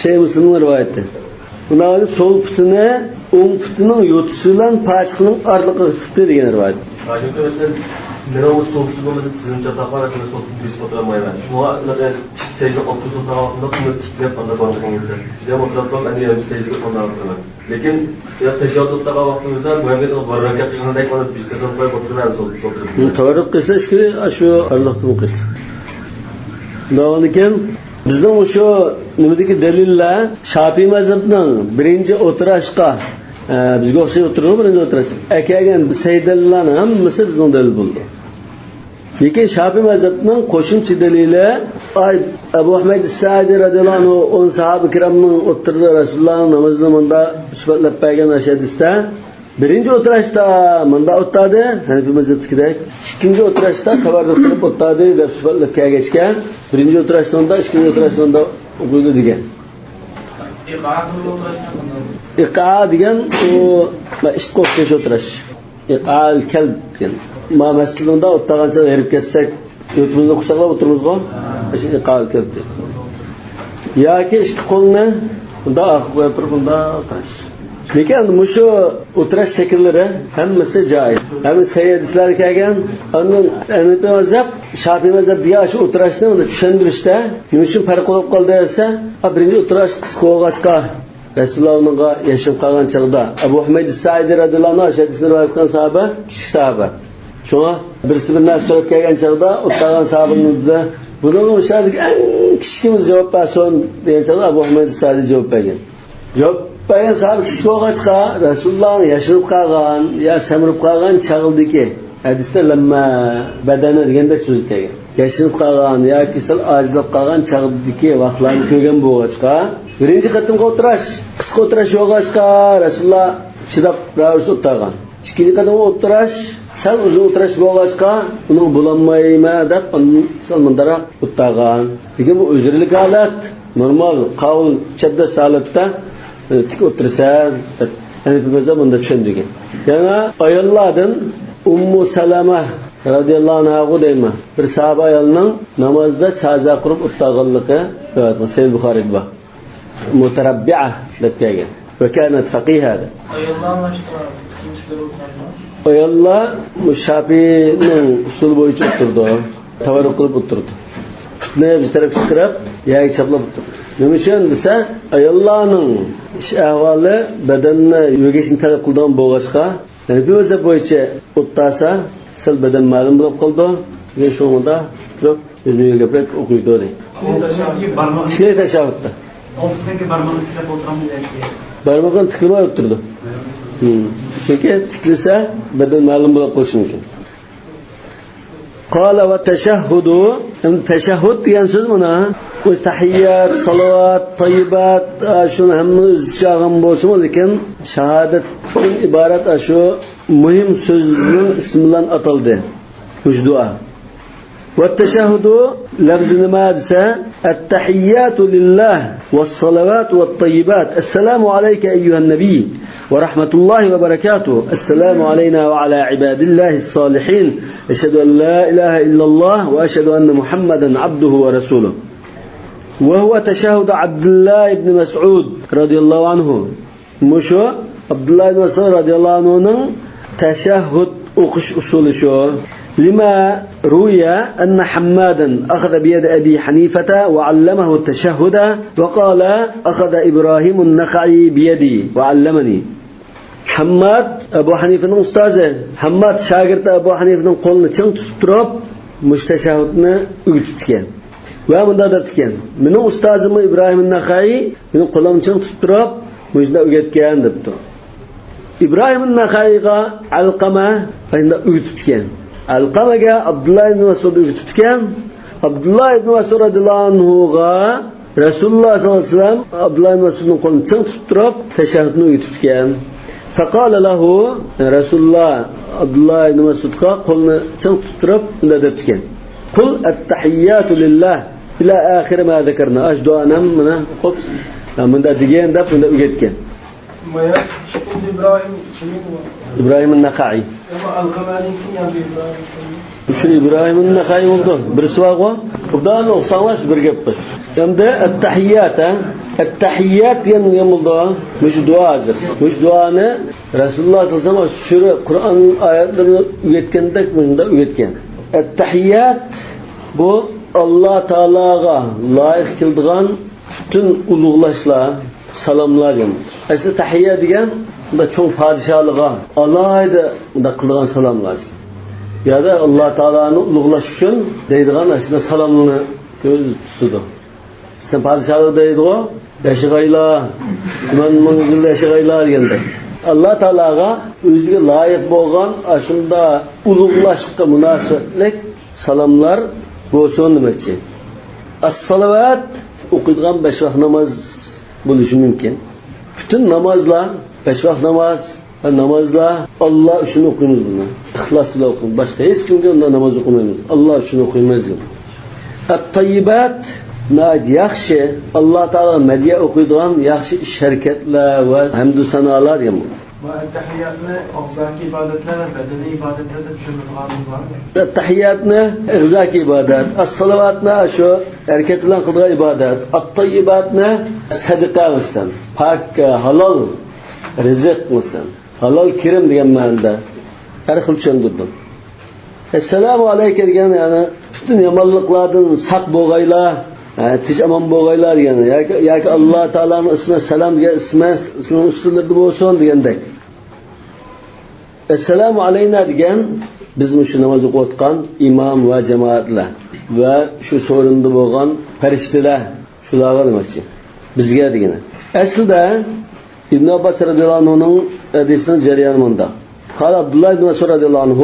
سەھىھ مۇسلىمنىڭ رىۋايىتى. ئۇنىڭ سول پۇتىنى ئوڭ پۇتىنىڭ يوتىسى بىلەن پاچىقىنىڭ ئارىلىقىغا تىقتى دېگەن رىۋايەت. ھاجىم، مەسىلەن، مېنىڭ سول پۇتۇمدا مەسىلەن تىزىم چاتاق بار، مەن سول پۇتۇمدا بېسىپ ئولتۇرالمايمەن. شۇڭا مەن سەجدە ئولتۇرۇپ تۇرغان ۋاقتىمدا بۇنى تىكلەپ ئانداق بارمىقىڭىزدا. دېمەك، ئولتۇرۇپ تۇرۇپ، ئەمدى يەنە سەجدىگە ئانداق ئولتۇرىمەن. لېكىن، يا تەشەھھۇد ئولتۇرغان ۋاقتىمىزدا بۇ يەردە بىر رەكەت قىلغاندەك، مانا بىر قىسىم قىلىپ ئولتۇرىمەن سول، سول تەرەپتە. تەۋەررۇك قىلسا ئىككى، شۇ ئارىلىقتىمۇ قىلسا. ئۇنداقكەن، بىزنىڭ مۇشۇ نېمىدىكى دەلىللەر، شاپىئىي مەزھەپنىڭ بىرىنچى ئولتۇراشقا، ئە، بىزگە ئوخشاش ئولتۇرىدۇ بىرىنچى ئولتۇراش. ئەكەلگەن سەھىھ دەلىللەرنىڭ ھەممىسى بىزنىڭ دەلىل بولىدۇ. لېكىن شاپىئىي مەزھەپنىڭ قوشۇمچە دەلىلى، ئاي، ئەبۇ ھۇمەيد سەئىدى رەزىياللاھۇ ئەنھۇ ئون ساھابە كىرامنىڭ ئوتتۇرىدا رەسۇلۇللانىڭ نامىزىنى مۇنداق سۈپەتلەپ بەرگەن ئاشۇ ھەدىستە، بىرىنچى ئولتۇراشتا مۇنداق ئولتۇردى، ھەنىپىي مەزھەپتىكىدەك. ئىككىنچى ئولتۇراشتا تەۋەررۇك قىلىپ ئولتۇردى دەپ سۈپەتلەپ كەلگەچكە، بىرىنچى ئولتۇراشتا مۇنداق، ئىككىنچى ئولتۇراشتا مۇنداق ئوقۇيدۇ دېگەن. ئىقا دېگەن ئۇ ئىتقا ئوخشاش ئولتۇراش. ئىقائەل كەلب دېگەن. ما مەسچىتنىڭ ئولتۇرغانچە ھېرىپ كەتسەك، يۇرتىمىزنى قۇچاقلاپ ئولتۇرىمىزغۇ؟ ئاشۇ ئىقائەل كەلب دەيدۇ. ياكى ئىككى قولنى بۇنداق ئارقىغا قويۇپ تۇرۇپ بۇنداق ئولتۇرۇش. لېكىن مۇشۇ ئولتۇراش شەكىللىرى ھەممىسى جائىز. ھەممىسى سەھىھ ھەدىسلەردە كەلگەن. ئاندىن ھەنىپىي مەزھەپ، شاپىئىي مەزھەپ دېگەن ئاشۇ ئولتۇراشنى مۇنداق چۈشەندۈرۈشتە نېمە ئۈچۈن پەرق بولۇپ قالدى دېسە، بىرىنچى ئولتۇراش قىسقا بولغاچقا، رەسۇلۇللا ئۇنىڭغا ياشىنىپ قالغان چاغدا، ئەبۇ ھۇمەيد سائىدى رەزىياللاھۇ ئەنھۇ ئاشۇ ھەدىسنى رىۋايەت قىلغان ساھابە، كىچىك ساھابە. شۇڭا بىرسى بىر نەرسە سوراپ كەلگەن چاغدا، ئولتۇرغان ساھابىنى دېدى، بۇنىڭغا مۇشۇ يەردىكى ئەڭ كىچىكىمىز جاۋاب بەرسۇن، دېگەن چاغدا ئەبۇ ھۇمەيد سائىدى جاۋاب بەرگەن. جاۋاب بەرگەن ساھابە كىچىك بولغاچقا، رەسۇلۇللانىڭ ياشىنىپ قالغان يا سەمرىپ قالغان چاغلىدىكى، ھەدىستە لەممە بەدەنە دېگەندەك سۆز كەلگەن. ياشىنىپ قالغان ياكى سەل ئاجىزلاپ قالغان چاغدىكى ۋاقىتلارنى كۆرگەن بولغاچقا، بىرىنچى قېتىمقى ئولتۇراش، قىسقا ئولتۇراش بولغاچقا، رەسۇلۇللا چىداپ راۋۇرۇسى ئولتۇرغان. ئىككىنچى قېتىمقى ئولتۇراش، سەل ئۇزۇن ئولتۇراش بولغاچقا، ئۇنىڭ بولالمايمەن دەپ، ئاندىن سەل مۇنداقراق ئولتۇرغان. لېكىن بۇ ئۆزرىلىك ھالەت. نورمال، قاۋۇل چەبدەس ھالەتتە، ئە، تىك ئولتۇرىسەن، دەپ ھەنىپىي مەزھەپ مۇنداق چۈشەندۈرگەن. يەنە ئاياللاردىن ئۇممۇ سەلەمە رەزىياللاھۇ ئەنھاغۇ دەيمەن، بىر ساھابە ئايالنىڭ نامازدا چازا قۇرۇپ ئولتۇرغانلىقى رىۋايەت قىلىنغان، سەھىھ بۇخارىدا بار. مۇتەرەببىئە دەپ كەلگەن. ۋە كانەت فەقىھە دەپ. ئاياللار باشقا كىمچىلەر ئولتۇرىدۇ؟ ئاياللار شاپىئىنىڭ ئۇسۇلى بويىچە ئولتۇرىدۇ. تەۋەررۇك قىلىپ ئولتۇرىدۇ. پۇتنى بىر تەرەپكە چىقىرىپ، يەرگە چاپلاپ ئولتۇرىدۇ. نېمە ئۈچۈن دېسە، ئاياللارنىڭ ئىش ئەھۋالى بەدەننى يۆگەشنى تەلەپ قىلىدىغان بولغاچقا، ھەنىپىي مەزھەپ بويىچە ئولتۇرسا، سەل بەدەن مەلۇم بولۇپ قالىدۇ. لېكىن شۇڭا تۇرۇپ، ئۆزىنى يۆگەپرەك ئوقۇيدۇ دەيدۇ. ئىككىنچى تەشەھھۇدتا. ئولتۇرساڭكى بارماقنى تىكلەپ ئولتۇرامدۇ ياكى؟ بارماقنى تىكلىمەي ئولتۇرىدۇ. ھىم. چۈنكى تىكلىسە، بەدەن مەلۇم بولۇپ قېلىشى مۇمكىن. قال والتشهد، ئەمدى تەشەھھۇد دېگەن سۆز مانا، بۇ تەھىيات، سالاۋات، تەييىبات، ئا، شۇنى ھەممىنى ئۆز ئىچىگە ئالغان بولسىمۇ، لېكىن شاھادەتتىن ئىبارەت ئاشۇ مۇھىم سۆزنىڭ ئىسمى بىلەن ئاتالدى. مۇشۇ دۇئا. والتشهد لەپزى نېمە دېسە، التحيات لله والصلوات والطيبات. السلام عليك أيها النبي ورحمة الله وبركاته. السلام علينا وعلى عباد الله الصالحين. أشهد أن لا إله إلا الله وأشهد أن محمدا عبده ورسوله. وهو تشهد عبد الله بن مسعود رضي الله عنه. مۇشۇ ئابدۇللا ئىبن مەسئۇد رەزىياللاھۇ ئەنھۇنىڭ تەشەھھۇد ئوقۇش ئۇسۇلى شۇ. لما روي أن حمادا أخذ بيد أبي حنيفة وعلمه التشهد وقال أخذ إبراهيم النخعي بيدي وعلمني. ھەمماد ئەبۇ ھەنىفىنىڭ ئۇستازى. ھەمماد شاگىرتى ئەبۇ ھەنىفىنىڭ قولىنى چىڭ تۇتۇپ تۇرۇپ، مۇشۇ تەشەھھۇدنى ئۆگىتىپتىكەن. ۋە مۇنداق دەپتىكەن، مېنىڭ ئۇستازىممۇ ئىبراھىم نەخەئىي مېنىڭ قولۇمنى چىڭ تۇتۇپ تۇرۇپ، مۇشۇنداق ئۆگەتكەن دەپتۇ. ئىبراھىم نەخەئىيغا ئەلقەمە ئاشۇنداق ئۆگىتىپتىكەن. ئەلقەمەگە ئابدۇللا ئىبن مەسئۇد ئۆگىتىپتىكەن. ئابدۇللا ئىبن مەسئۇد رەزىياللاھۇ ئەنھۇغا رەسۇلۇللا سەللەللاھۇ ئەلەيھى ۋەسەللەم ئابدۇللا ئىبن مەسئۇدنىڭ قولىنى چىڭ تۇتۇپ تۇرۇپ، تەشەھھۇدنى ئۆگىتىپتىكەن. فقال له، رەسۇلۇللا ئابدۇللا ئىبن مەسئۇدقا قولىنى چىڭ تۇتۇپ تۇرۇپ مۇنداق دەپتىكەن، قل التحيات لله إلى آخر ما ذكرنا. ئاشۇ دۇئانى ھەم مانا ئوقۇپ، مۇنداق دېگىن دەپ مۇنداق ئۆگەتكەن. ما يا، شكل إبراهيم شنو هو؟ إبراهيم النخعي. أما القماني كم يعني إبراهيم؟ شۇ ئىبراھىم نەخەئىي بولىدۇ. بىرسى بارغۇ. خۇدانى ئوقۇساڭلار بىر گەپ قىل. ئەمدى ئەتتەھىيات، ھە؟ ئەتتەھىيات دېگەن نېمە بولىدۇ؟ مۇشۇ دۇئا ھازىر. مۇشۇ دۇئانى رەسۇلۇللا سەللەللاھۇ ئەلەيھى ۋەسەللەم سۈرە قۇرئان ئايەتلىرىنى ئۆگەتكەندەك مۇشۇنداق ئۆگەتكەن. ئەتتەھىيات بۇ ئاللا تائالاغا لايىق كېلىدىغان پۈتۈن ئۇلۇغلاشلار، سالاملار دېگەن. ئەسلى تەھىيە دېگەن مۇنداق چوڭ پادىشاھلىققا ئالاھىدە مۇنداق قىلىدىغان سالاملار. يا-دە ئاللا تائالانى ئۇلۇغلاش ئۈچۈن دەيدىغان ئاشۇنداق سالاملارنى كۆز تۇتىدۇ. سەن پادىشاھلار دەيدىغۇ، ياشىغايلا، مىڭ مىڭ يىل ياشىغايلا دېگەندەك. ئاللا تائالاغا ئۆزىگە لايىق بولغان ئاشۇنداق ئۇلۇغلاشقا مۇناسىۋەتلىك سالاملار بولسۇن دېمەكچى. ئەسسالىۋات ئوقۇيدىغان بەش ۋاق ناماز بولۇشى مۇمكىن. پۈتۈن نامازلار، بەش ۋاق ناماز ۋە نامازلار ئاللا ئۈچۈن ئوقۇيمىز بۇنى. ئىخلاس بىلەن ئوقۇيمىز. باشقا ھېچكىمگە ئۇنداق ناماز ئوقۇمايمىز. ئاللا ئۈچۈن ئوقۇيمىز دېگەن. ئەتتەييىبات، ناھايىتى ياخشى، ئاللا تائالاغا مەدھىيە ئوقۇيدىغان ياخشى ئىش ھەرىكەتلەر ۋە ھەمدۇ سانالار دېگەن بۇ. ما ئەتتەھىياتنى ئاغزاكى ئىبادەتلەر ۋە بەدەنىي ئىبادەتلەر دەپ چۈشەندۈرىدىغانمىز بارمۇ؟ ئەتتەھىياتنى ئىغزاكى ئىبادەت، ئەسسالىۋاتنى شۇ ھەرىكەت بىلەن قىلىدىغان ئىبادەت، ئەتتەييىباتنى سەدىقە مەسىلەن، پاك، ھالال رىزىق مەسىلەن، ھالال كىرىم دېگەن مەنىدە ھەر خىل چۈشەندۈردۈم. ئەسسالامۇ ئەلەيكە دېگەن، يەنى پۈتۈن يامانلىقلاردىن ساق بولغايلا، ھە، تىنچ ئامان بولغايلا دېگەن. ياكى، ياكى ئاللا تائالانىڭ ئىسمى سالام دېگەن ئىسمى سىلەرنىڭ ئۈستىلىرىدە بولسۇن دېگەندەك. ئەسسالامۇ ئەلەينا دېگەن، بىز مۇشۇ ناماز ئوقۇۋاتقان ئىمام ۋە جامائەتلەر ۋە شۇ سورۇندا بولغان پەرىشتىلەر، شۇلارغا دېمەكچى. بىزگە دېگىنى. ئەسلىدە ئىبن ئابباس رەزىياللاھۇ ئەنھۇنىڭ ھەدىسىنىڭ جەريانى مۇنداق. قال عبد الله بن مسعود رضي الله عنه: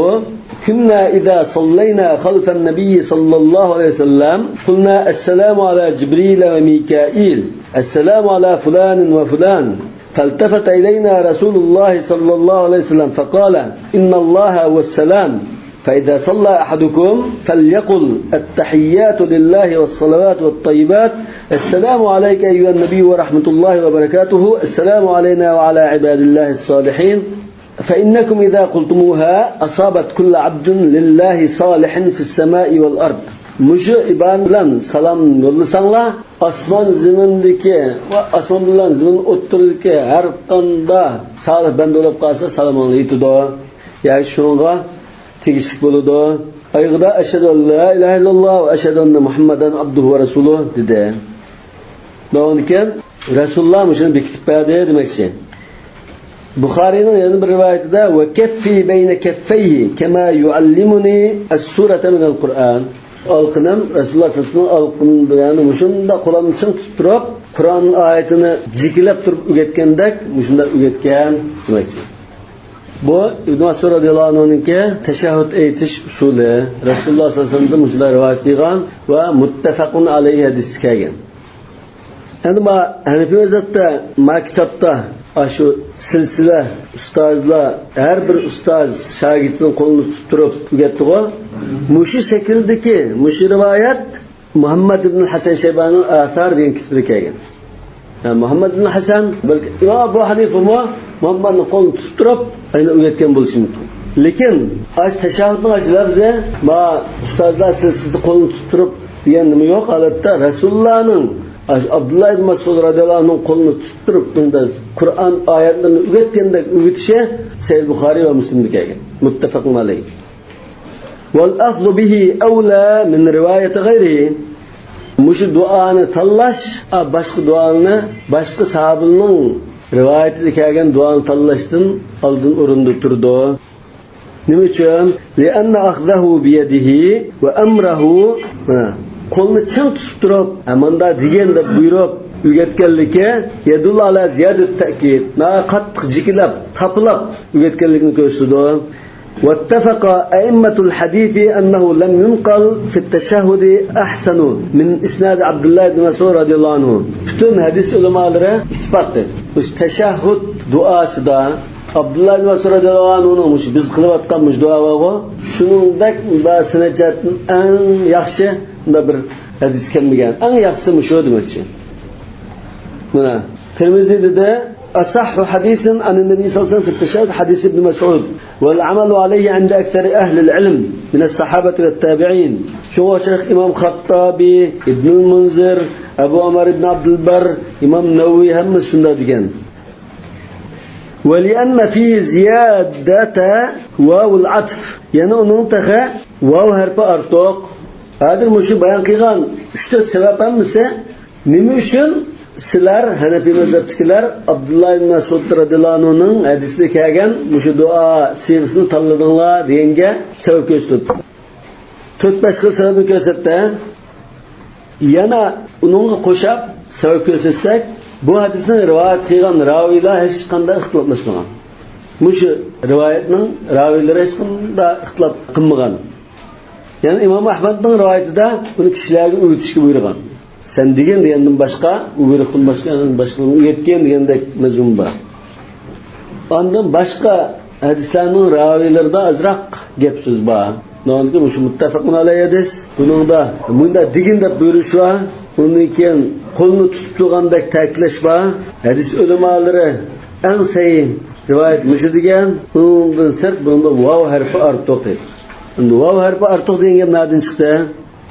كنا إذا صلينا خلف النبي صلى الله عليه وسلم قلنا: السلام على جبريل وميكائيل، السلام على فلان وفلان. فالتفت إلينا رسول الله صلى الله عليه وسلم فقال: إن الله هو السلام، فإذا صلى أحدكم فليقل: التحيات لله والصلوات والطيبات، السلام عليك أيها النبي ورحمة الله وبركاته، السلام علينا وعلى عباد الله الصالحين، فإنكم إذا قلتموها أصابت كل عبد لله صالح في السماء والأرض. مۇشۇ ئىبارە بىلەن سالام يوللىساڭلار، ئاسمان زېمىندىكى ۋە ئاسمان بىلەن زېمىن ئوتتۇرىدىكى ھەر قانداق سالىھ بەندە بولۇپ قالسا، سالىمىڭلار يېتىدۇ. ياكى شۇنىڭغا تېگىشلىك بولىدۇ. ئايىغىدا «ئەشھەدۇ ئەن لا ئىلاھە ئىللاللاھ ۋە ئەشھەدۇ ئەننە مۇھەممەدەن ئابدۇھۇ ۋە رەسۇلۇھ» دېدى. دەۋامىدىكەن، رەسۇلۇللا مۇشۇنى بېكىتىپ بەردى دېمەكچى. بۇخارىينىڭ يەنە بىر رىۋايىتىدە: «وكفي بين كفيه كما يعلمني السورة من القرآن». ئالىقىنىم رەسۇلۇللا سەللەللاھۇ ئەلەيھى ۋەسەللەم ئالىقىنىدا، يەنى مۇشۇنداق قولۇمنى چىڭ تۇتۇپ تۇرۇپ، قۇرئان ئايىتىنى جىكىلەپ تۇرۇپ ئۆگەتكەندەك مۇشۇنداق ئۆگەتكەن دېمەكچى. بۇ ئىبن مەسئۇد رەزىياللاھۇ ئەنھۇنىڭكى تەشەھھۇد ئېيتىش ئۇسۇلى، رەسۇلۇللا سەللەللاھۇ ئەلەيھى ۋەسەللەمدىن مۇشۇنداق رىۋايەت قىلغان ۋە مۇتتەپەقۇن ئەلەيھى ھەدىستە كەلگەن. ئەمدى ما ھەنەفىي مەزھەپتە ما كىتابتا ئاشۇ سىلسىلە ئۇستازلار، ھەر بىر ئۇستاز شاگىرتىنىڭ قولىنى تۇتۇپ تۇرۇپ ئۆگەتتىغۇ. مۇشۇ شەكىلدىكى، مۇشۇ رىۋايەت مۇھەممەد ئىبن ھەسەن شەيبانىنىڭ ئاثار دېگەن كىتابىدا كەلگەن. ھە، مۇھەممەد ئىبن ھەسەن، بەلكى ئىمام ئەبۇ ھەنىفىمۇ مۇھەممەدنىڭ قولىنى تۇتۇپ تۇرۇپ ئەينى ئۆگەتكەن بولۇشى مۇمكىن. لېكىن ئاشۇ تەشەھھۇدنىڭ ئاشۇ لەپزى، ما ئۇستازلار سىلسىلىسىدە قولىنى تۇتۇپ تۇرۇپ دېگەن نېمە يوق. ھالەتتە رەسۇلۇللانىڭ ئاشۇ ئابدۇللا ئىبن مەسئۇد رەزىياللاھۇ ئەنھۇنىڭ قولىنى تۇتۇپ تۇرۇپ، بۇندا قۇرئان ئايەتلىرىنى ئۆگەتكەندەك ئۆگىتىشى سەھىھ بۇخارىي ۋە مۇسلىمدا كەلگەن. مۇتتەپەقۇن ئەلەيھ. والأخذ به أولى من رواية غيره. مۇشۇ دۇئانى تاللاش، ئا، باشقا دۇئانى، باشقا ساھابىنىڭ رىۋايىتىدە كەلگەن دۇئانى تاللاشتىن ئالدىن ئورۇندا تۇرىدۇ. نېمە ئۈچۈن؟ لأن أخذه بيده وأمره، مانا، قولنى چىڭ تۇتۇپ تۇرۇپ، ھە، مۇنداق دېگىن دەپ بۇيرۇپ ئۆگەتكەنلىكى، يدل على زيادة التأكيد، ناھايىتى قاتتىق جىكىلەپ، تاپىلاپ ئۆگەتكەنلىكىنى كۆرسىتىدۇ. واتفق أئمة الحديث أنه لم ينقل في التشهد أحسن من إسناد عبد الله بن مسعود رضي الله عنه. پۈتۈن ھەدىس ئۆلىمالىرى ئىتتىپاق قىلدى. مۇشۇ تەشەھھۇد دۇئاسىدا ئابدۇللا ئىبن مەسئۇد رەزىياللاھۇ ئەنھۇنىڭ مۇشۇ بىز قىلىۋاتقان مۇشۇ دۇئا بارغۇ، شۇنىڭدەك مۇنداق سەنەد جەھەتتىن ئەڭ ياخشى مۇنداق بىر ھەدىس كەلمىگەن. ئەڭ ياخشىسى مۇشۇ دېمەكچى. مانا، تىرمىزى دېدى: أصح حديث عن النبي صلى الله عليه وسلم في التشهد حديث ابن مسعود، والعمل عليه عند أكثر أهل العلم من الصحابة والتابعين. شۇڭا شەيخ ئىمام خەتتابى، ئىبنۇل مۇنزىر، ئەبۇ ئۆمەر ئىبن ئابدۇلبەر، ئىمام نەۋەۋى ھەممىسى شۇنداق دېگەن. ولأن فيه زيادة واو العطف. يەنە ئۇنىڭ تېخى ۋاۋ ھەرپى ئارتۇق. ھازىر مۇشۇ بايان قىلغان ئۈچ تۆت سەۋەب ھەممىسى نېمە ئۈچۈن سىلەر، ھەنەپىي مەزھەپتىكىلەر، ئابدۇللا ئىبن مەسئۇد رەزىياللاھۇ ئەنھۇنىڭ ھەدىسىدە كەلگەن مۇشۇ دۇئا سىيغىسىنى تاللىدىڭلار دېگەنگە سەۋەب كۆرسىتىدۇ. تۆت بەش خىل سەۋەبنى كۆرسەتتى. يەنە ئۇنىڭغا قوشاپ سەۋەب كۆرسەتسەك، بۇ ھەدىسنى رىۋايەت قىلغان راۋىيلار ھېچقانداق ئىختىلاپلاشمىغان. مۇشۇ رىۋايەتنىڭ راۋىيلىرى ھېچقانداق ئىختىلاپ قىلمىغان. يەنى ئىمام ئەھمەدنىڭ رىۋايىتىدە بۇنى كىشىلەرگە ئۆگىتىشكە بۇيرۇغان. سەن دېگىن دېگەندىن باشقا، ئۇ بۇيرۇقتىن باشقا، باشقىلارنى ئۆگەتكىن دېگەندەك مەزمۇن بار. ئاندىن باشقا ھەدىسلەرنىڭ راۋىيلىرىدا ئازراق گەپ سۆز بار. ناھايىتى مۇشۇ مۇتتەپەقۇن ئەلەيھى ھەدىس. بۇنىڭدا مۇنداق دېگىن دەپ بۇيرۇش بار. ئۇندىن كېيىن قولنى تۇتۇپ تۇرغاندەك تەكىتلەش بار. ھەدىس ئۆلىمالىرى ئەڭ سەھىھ رىۋايەت مۇشۇ دېگەن. ئۇنىڭدىن سىرت بۇنىڭدا ۋاۋ ھەرپى ئارتۇق دەيدۇ. ئەمدى ۋاۋ ھەرپى ئارتۇق دېگەن گەپ نەدىن چىقتى؟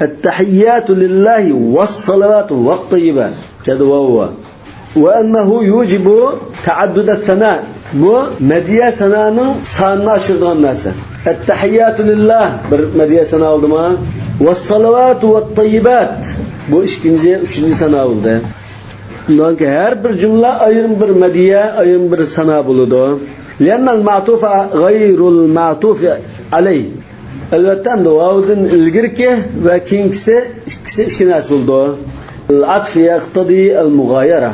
التحيات لله والصلوات والطيبات. دېدى ۋاۋ ۋا. وأنه يوجب تعدد الثناء. بۇ مەدھىيە سانانىڭ سانىنى ئاشۇرىدىغان نەرسە. التحيات لله، بىر مەدھىيە سانا بولدىمۇ؟ والصلوات والطيبات. بۇ ئىككىنچى، ئۈچىنچى سانا بولدى. ئۇندىن كېيىن ھەر بىر جۈملە ئايرىم بىر مەدھىيە، ئايرىم بىر سانا بولىدۇ. لأن المعطوف غير المعطوف عليه. ئەلۋەتتە، ئەمدى ۋاۋدىن ئىلگىرىكى ۋە كېيىنكىسى ئىككىسى ئىككى نەرسە بولىدۇ. العطف يقتضي المغايرة.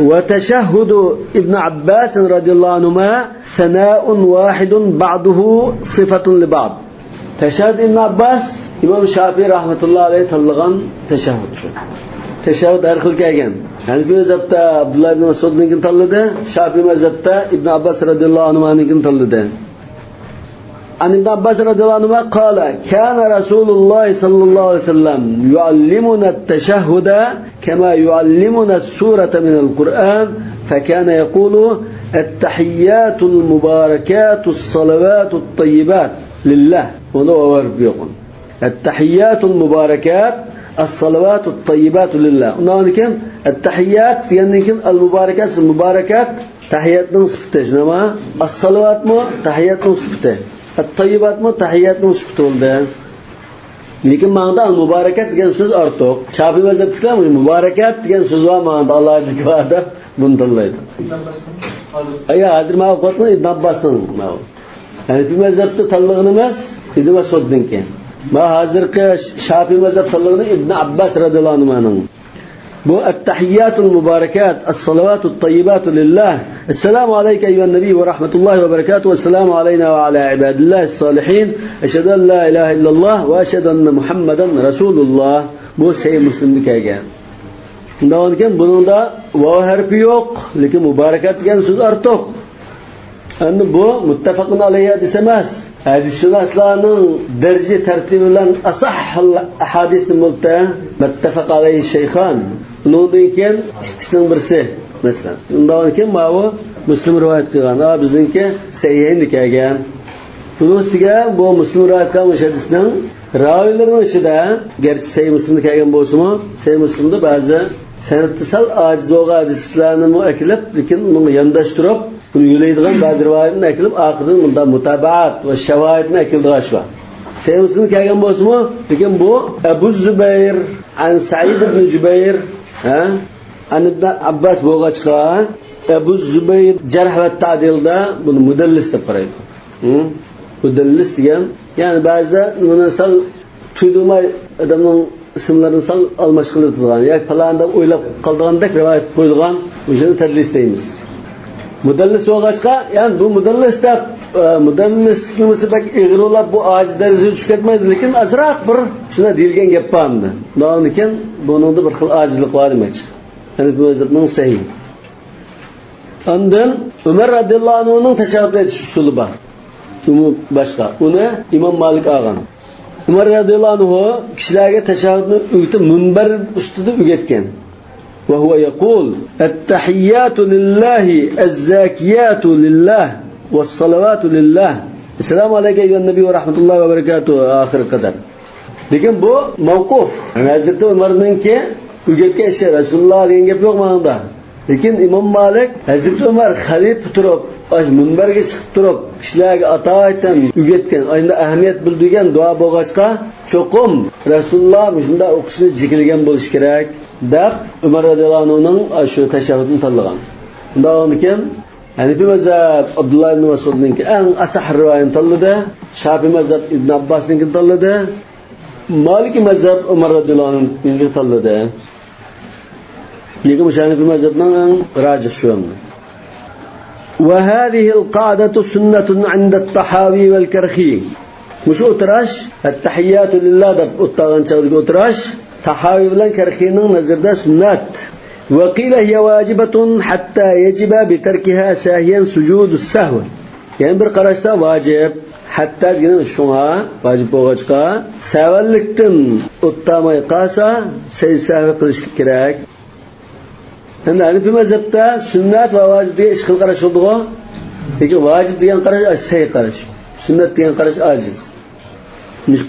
وتشهد ابن عباس رضي الله عنهما ثناء واحد بعضه صفة لبعض. تەشەھھۇد ئىبن ئابباس ئىمام شافىئى رەھمەتۇللاھى ئەلەيھى تاللىغان تەشەھھۇد شۇ. تەشەھھۇد ھەر خىل كەلگەن. ھەنىفىي مەزھەپتە ئابدۇللا ئىبن مەسئۇدنىڭكىنى تاللىدى، شافىئىي مەزھەپتە ئىبن ئابباس رەزىياللاھۇ ئەنھۇمانىڭكىنى تاللىدى. عن ابن عباس رضي الله عنهما قال: كان رسول الله صلى الله عليه وسلم يعلمنا التشهد كما يعلمنا السورة من القرآن، فكان يقول: التحيات المباركات الصلوات الطيبات لله. بۇنى ئوۋر يوقۇن. التحيات المباركات الصلوات الطيبات لله. ئۇندىن كېيىن التحيات دېگەندىن كېيىن المباركات، مۇبارەكات تەھىياتنىڭ سۈپىتى، شۇنداقمۇ؟ ئەسسالىۋاتمۇ تەھىياتنىڭ سۈپىتى، ئەتتەييىباتمۇ تەھىياتنىڭ سۈپىتى بولدى. لېكىن ماڭىدا مۇبارەكەت دېگەن سۆز ئارتۇق. شافىئىي مەزھەپتىكىلەر مۇبارەكەت دېگەن سۆز بار ماڭىدا، ئالاھىدىلىكى بار دەپ بۇنى تاللايدۇ. ئەييا، ھازىر ماۋۇ ئوقۇۋاتقان ئىبن ئابباسنىڭ ماۋۇ. ھەنىفىي مەزھەپتە تاللىغىنىمىز ئىبن مەسئۇدنىڭكى. ما ھازىرقى شافىئىي مەزھەپ تاللىغىنى ئىبن ئابباس رەزىياللاھۇ ئەنھۇمانىڭ. بۇ التحيات المباركات الصلوات الطيبات لله. السلام عليك أيها النبي ورحمة الله وبركاته، والسلام علينا وعلى عباد الله الصالحين، أشهد أن لا إله إلا الله وأشهد أن محمدا رسول الله. بۇ سەھىھ مۇسلىمدا كەلگەن. شۇنداق ئىكەن، بۇنىڭدا ۋاۋ ھەرپى يوق، لېكىن مۇبارەكات دېگەن سۆز ئارتۇق. ئەمدى بۇ مۇتتەپەقۇن ئەلەيھى ھەدىس ئەمەس. ھەدىسشۇناسلارنىڭ دەرىجە تەرتىپى بىلەن ئەسەھھۇل ئەھادىس نېمە بولۇپتۇ؟ مەتتەفەق ئەلەيھى شەيخان. ئۇنىڭدىن كېيىن ئىككىسىنىڭ بىرسى، مەسىلەن. ئۇنداق كېيىن ماۋۇ مۇسلىم رىۋايەت قىلغان. ئا، بىزنىڭكى سەھىھەيندا كەلگەن. بۇنىڭ ئۈستىگە بۇ مۇسلىم رىۋايەت قىلغان مۇشۇ ھەدىسنىڭ راۋىيلىرىنىڭ ئىچىدە، گەرچە سەھىھ مۇسلىمدا كەلگەن بولسىمۇ، سەھىھ مۇسلىمدا بەزى سەنەدتە سەل ئاجىز بولغان ھەدىسلەرنىمۇ ئەكېلىپ، لېكىن ئۇنىڭغا يانداشتۇرۇپ، بۇنى يۆلەيدىغان بەزى رىۋايەتنى ئەكېلىپ، ئارقىدىن بۇنداق مۇتابەئەت ۋە شاۋاھىدنى ئەكېلىدىغان ئىش بار. سەھىھ مۇسلىمدا كەلگەن بولسىمۇ، لېكىن بۇ ئەبۇ زۇبەير، ئەن سەئىد ئىبن جۇبەير، ھە؟ ئەن ئىبن ئابباس بولغاچقا، ئەبۇ زۇبەير جەرھ ۋە تەدىلدا بۇنى مۇدەللىس دەپ قارايدۇ. ھە؟ مۇدەللىس دېگەن، يەنى بەزىدە بۇنى سەل تۇيدۇرماي ئادەمنىڭ ئىسىملىرىنى سەل ئالماشتۇرۇۋېتىدىغان ياكى پالان دەپ ئويلاپ قالىدىغاندەك رىۋايەت قىلىپ قويىدىغان، مۇشۇنى تەدلىس دەيمىز. مۇدەللىس بولغاچقا، يەنى بۇ مۇدەللىس دەپ، ئە، مۇدەللىسلىكنىڭ بەك ئېغىر بولۇپ، بۇ ئاجىز دەرىجىسىگە چۈشۈپ كەتمەيدۇ، لېكىن ئازراق بىر شۇنداق دېيىلگەن گەپ بار ئەمدى. ئۇنداقكەن بۇنىڭدا بىر خىل ئاجىزلىق بار دېمەكچى. ھەنىفىي مەزھەپنىڭ سەھىھ. ئاندىن ئۆمەر رەزىياللاھۇ ئەنھۇنىڭ تەشەھھۇد ئېيتىش ئۇسۇلى بار. ئۇمۇ باشقا. ئۇنى ئىمام مالىك ئالغان. ئۆمەر رەزىياللاھۇ ئەنھۇ كىشىلەرگە تەشەھھۇدنى ئۆگىتىپ، مۇنبەر ئۈستىدە ئۆگەتكەن. وهو يقول: التحيات لله، الزاكيات لله، والصلوات لله. السلام عليك أيها النبي ورحمة الله وبركاته، ئاخىرىغا قەدەر. لېكىن بۇ مەۋقۇف. ھەزرىتى ئۆمەرنىڭكى ئۆگەتكەن ئىشى، رەسۇلۇللا دېگەن گەپ يوق ماڭىدا. لېكىن ئىمام مالىك، ھەزرىتى ئۆمەر خەلىپە تۇرۇپ، ئاشۇ مۇنبەرگە چىقىپ تۇرۇپ، كىشىلەرگە ئاتايىتەن ئۆگەتكەن، ئاينىدا ئەھمىيەت بىلدۈرگەن دۇئا بولغاچقا، چوقۇم رەسۇلۇللا مۇشۇنداق ئوقۇشنى جېكىلىگەن بولۇشى كېرەك، دەپ ئۆمەر رەزىياللاھۇ ئەنھۇنىڭ ئاشۇ تەشەھھۇدىنى تاللىغان. شۇنداق بولغاندىكىن، ھەنىفىي مەزھەپ ئابدۇللا ئىبن مەسئۇدنىڭكى ئەڭ ئەسەھ رىۋايىتىنى تاللىدى، شافىئىي مەزھەپ ئىبن ئابباسنىڭكىنى تاللىدى، مالىكىي مەزھەپ ئۆمەر رەزىياللاھۇ ئەنھۇنىڭكىنى تاللىدى. لېكىن مۇشۇ ھەنىفىي مەزھەپنىڭ ئەڭ راجىھ شۇ ئەمدى. وهذه القعدة سنة عند الطحاوي والكرخي. مۇشۇ ئولتۇراش، ئەتتەھىياتۇ لىللا دەپ ئولتۇرغان چاغدىكى ئولتۇراش، تاھاۋى بىلەن كەرخىنىڭ نەزىرىدە سۈننەت. وقيل هي واجبة حتى يجب بتركها ساهيا سجود السهو. يەنە بىر قاراشتا ۋاجىپ، ھەتتا دېگەن شۇڭا ۋاجىپ بولغاچقا، سەۋەنلىكتىن ئولتۇرماي قالسا، سەجدە سەھۋى قىلىشى كېرەك. ئەمدى ھەنىفىي مەزھەپتە سۈننەت ۋە ۋاجىپ دېگەن ئىككى خىل قاراش بولىدىغۇ. لېكىن ۋاجىپ دېگەن قاراش سەھىھ قاراش. سۈننەت دېگەن قاراش ئاجىز.